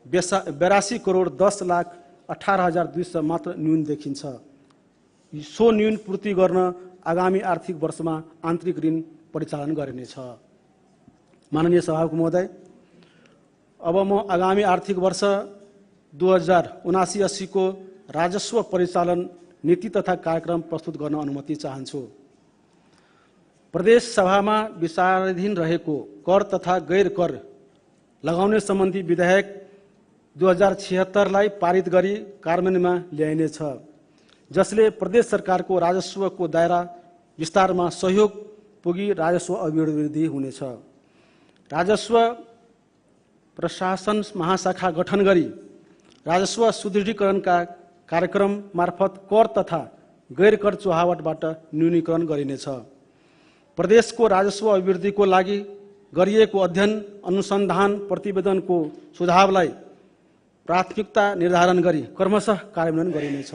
82 करोड 10 लाख 18,200 मात्र न्यून देखिन्छ। सो न्यून पूर्ति गर्न आगामी आर्थिक वर्षमा आन्तरिक ऋण परिचालन गरिनेछ। माननीय सभामुख महोदय, अब म आगामी आर्थिक वर्ष 2079-80 को राजस्व परिचालन नीति तथा कार्यक्रम प्रस्तुत गर्न अनुमति चाहन्छु। प्रदेश सभामा विचाराधीन रहेको कर तथा गैर कर लगाउने सम्बन्धी विधेयक 2076 पारित गरी कार्यान्वयनमा ल्याइनेछ, जसले प्रदेश सरकारको राजस्वको दायरा विस्तारमा सहयोग पुगी राजस्व अभिवृद्धि हुनेछ। राजस्व प्रशासन महाशाखा गठन गरी राजस्व सुदृढीकरणका कार्यक्रम मार्फत कर तथा गैर कर चुहावटबाट न्यूनीकरण गरिनेछ। प्रदेशको राजस्व अभिवृद्धिको लागि गरिएको अध्ययन अनुसन्धान प्रतिवेदनको सुझावलाई प्राथमिकता निर्धारण गरी क्रमशः कार्यान्वयन गरिनेछ।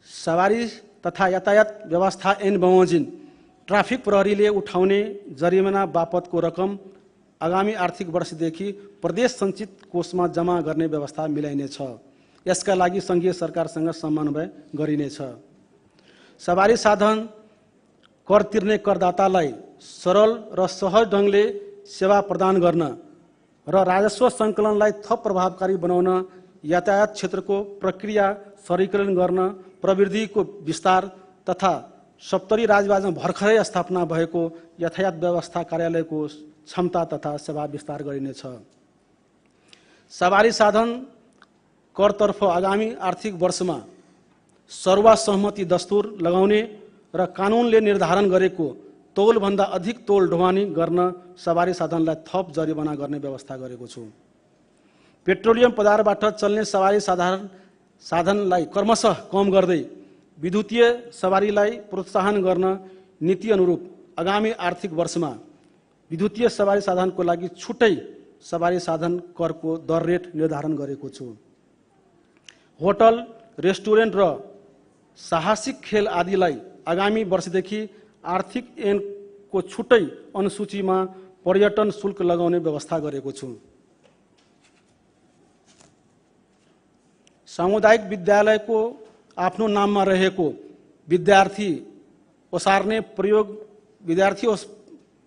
सवारी तथा यातायात व्यवस्था ऐन बमोजिम ट्राफिक प्रहरीले उठाउने जरिमाना बापतको रकम आगामी आर्थिक वर्षदेखि प्रदेश सञ्चित कोषमा जम्मा गर्ने व्यवस्था मिलाइनेछ। यसका लागि सङ्घीय सरकारसँग समन्वय गरिनेछ। सवारी साधन कर तिर्ने करदातालाई सरल र सहज ढङ्गले सेवा प्रदान गर्न र राजस्व सङ्कलनलाई थप प्रभावकारी बनाउन यातायात क्षेत्रको प्रक्रिया सरलीकरण गर्न प्रविधिको विस्तार तथा सप्तरी राजमार्गमा भर्खरै स्थापना भएको यातायात व्यवस्था कार्यालयको क्षमता तथा सेवा विस्तार गरिनेछ। सवारी साधन करतर्फ आगामी आर्थिक वर्षमा सर्वसहमति दस्तुर लगाउने र कानुनले निर्धारण गरेको तौलभन्दा अधिक तौल ढुवानी गर्न सवारी साधनलाई थप जरिवाना गर्ने व्यवस्था गरेको छु। पेट्रोलियम पदार्थबाट चल्ने सवारी साधनलाई क्रमशः कम गर्दै विद्युतीय सवारीलाई प्रोत्साहन गर्न नीति अनुरूप आगामी आर्थिक वर्षमा विद्युतीय सवारी साधनको लागि छुट्टै सवारी साधन करको दर रेट निर्धारण गरेको छु। होटल, रेस्टुरेन्ट र साहसिक खेल आदिलाई आगामी वर्षदेखि आर्थिक ऐनको छुट्टै अनुसूचीमा पर्यटन शुल्क लगाउने व्यवस्था गरेको छु। सामुदायिक विद्यालयको आफ्नो नाममा रहेको विद्यार्थी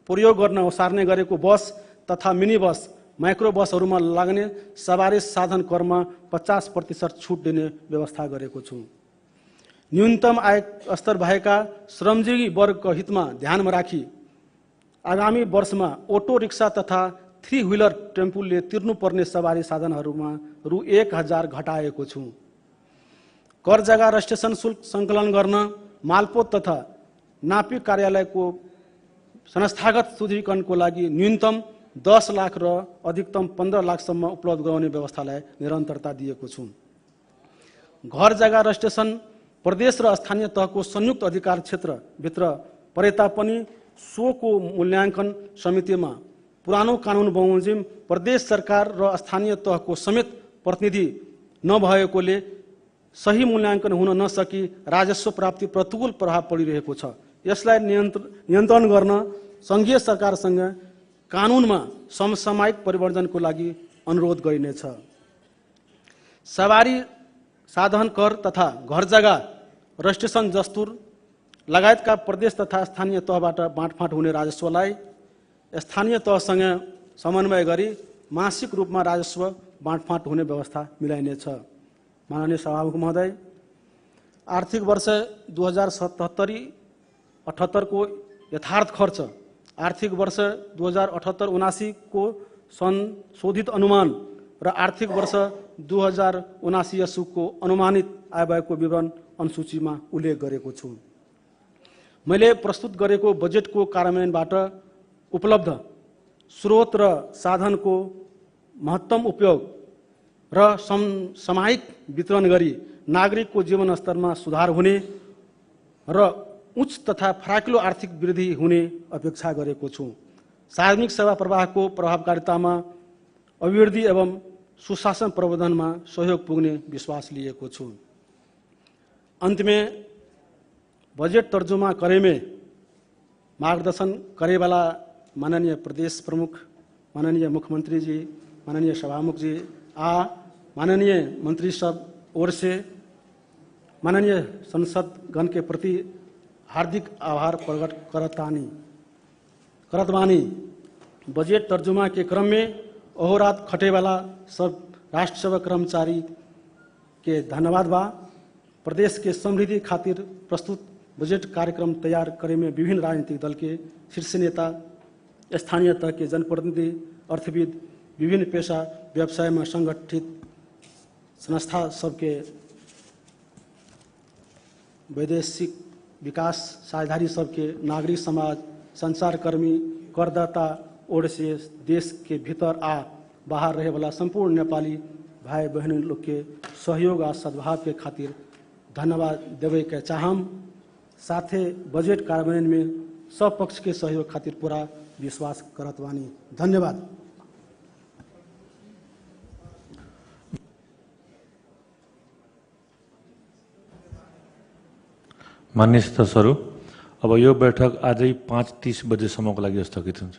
प्रयोग गर्न ओसार्ने गरेको बस तथा मिनी बस, माइक्रो बसहरूमा लाग्ने सवारी साधन करमा 50% छुट दिने व्यवस्था गरेको छु। न्यूनतम आय स्तर भएका श्रमजीवी वर्गको हितमा ध्यानमा राखी आगामी वर्षमा ऑटो रिक्सा तथा 3 व्हीलर टेम्पूले तिर्नुपर्ने सवारी साधनहरूमा रु 1000 घटाएको छु। कर जग्गा रजिस्ट्रेसन शुल्क सङ्कलन गर्न मालपोत तथा नापी कार्यालयको संस्थागत सुदृढीकरणको लागि न्यूनतम 10 लाख र अधिकतम 15 लाखसम्म उपलब्ध गराउने व्यवस्थालाई निरन्तरता दिएको छु। घर जग्गा रजिस्ट्रेसन प्रदेश र स्थानीय तहको संयुक्त अधिकार क्षेत्रभित्र परे तापनि सोको मूल्याङ्कन समितिमा पुरानो कानुन बमोजिम प्रदेश सरकार र स्थानीय तहको समेत प्रतिनिधि नभएकोले सही मूल्याङ्कन हुन नसकी राजस्व प्राप्ति प्रतिकूल प्रभाव परिरहेको छ। यसलाई नियन्त्रण गर्न सङ्घीय सरकारसँग कानुनमा समसामयिक परिवर्तनको लागि अनुरोध गरिनेछ। सवारी साधन कर तथा घर जग्गा रजिस्ट्रेसन दस्तुर लगायतका प्रदेश तथा स्थानीय तहबाट बाँडफाँड हुने राजस्वलाई स्थानीय तहसँग समन्वय गरी मासिक रूपमा राजस्व बाँडफाँड हुने व्यवस्था मिलाइनेछ। माननीय सभामुख महोदय, आर्थिक वर्ष 2077-78 को यथार्थ खर्च, आर्थिक वर्ष 2078-79 को संशोधित अनुमान र आर्थिक वर्ष 2079-80 को अनुमानित आय व्ययको विवरण अनुसूचीमा उल्लेख गरेको छु। मैले प्रस्तुत गरेको बजेटको कार्यान्वयनबाट उपलब्ध स्रोत र साधनको महत्तम उपयोग र समसामयिक वितरण गरी नागरिकको जीवन स्तरमा सुधार हुने र उच्च तथा फराकिलो आर्थिक वृद्धि हुने अपेक्षा गरेको छु। सार्वजनिक सेवा प्रवाहको प्रभावकारितामा अभिवृद्धि एवं सुशासन प्रबन्धनमा सहयोग पुग्ने विश्वास लिएको छु। अंत में बजट तर्जुमा करे में मार्गदर्शन करे वाला माननीय प्रदेश प्रमुख, माननीय मुख्यमंत्री जी, माननीय सभामुख जी माननीय मंत्री सब ओर से माननीय संसद गण के प्रति हार्दिक आभार प्रकट करत बानी। बजट तर्जुमा के क्रम में अहोरात खटे वाला सब राष्ट्र सेवा कर्मचारी के धन्यवाद बा। प्रदेश के समृद्धि खातिर प्रस्तुत बजट कार्यक्रम तैयार करे में विभिन्न राजनीतिक दल के शीर्ष नेता, स्थानीय तह के जनप्रतिनिधि, अर्थविद, विभिन्न पेशा व्यवसाय में संगठित संस्था सबके वैदेशिक विकास साझेदारी सबके नागरिक समाज, संचारकर्मी, करदाता, ओर से देश के भीतर आ बाहर रहे वाला संपूर्ण नेपाली भाई बहन लोग के सहयोग आ सद्भाव के खातिर धन्यवाद देवे के चाहम। साथे बजट कार्यान्वयन में सब पक्ष के सहयोग खातिर पूरा विश्वास करत बानी। धन्यवाद। माननीय सदस्यहरू, अब यो बैठक आजै 5:30 बजेसम्मको लागि स्थगित हुन्छ।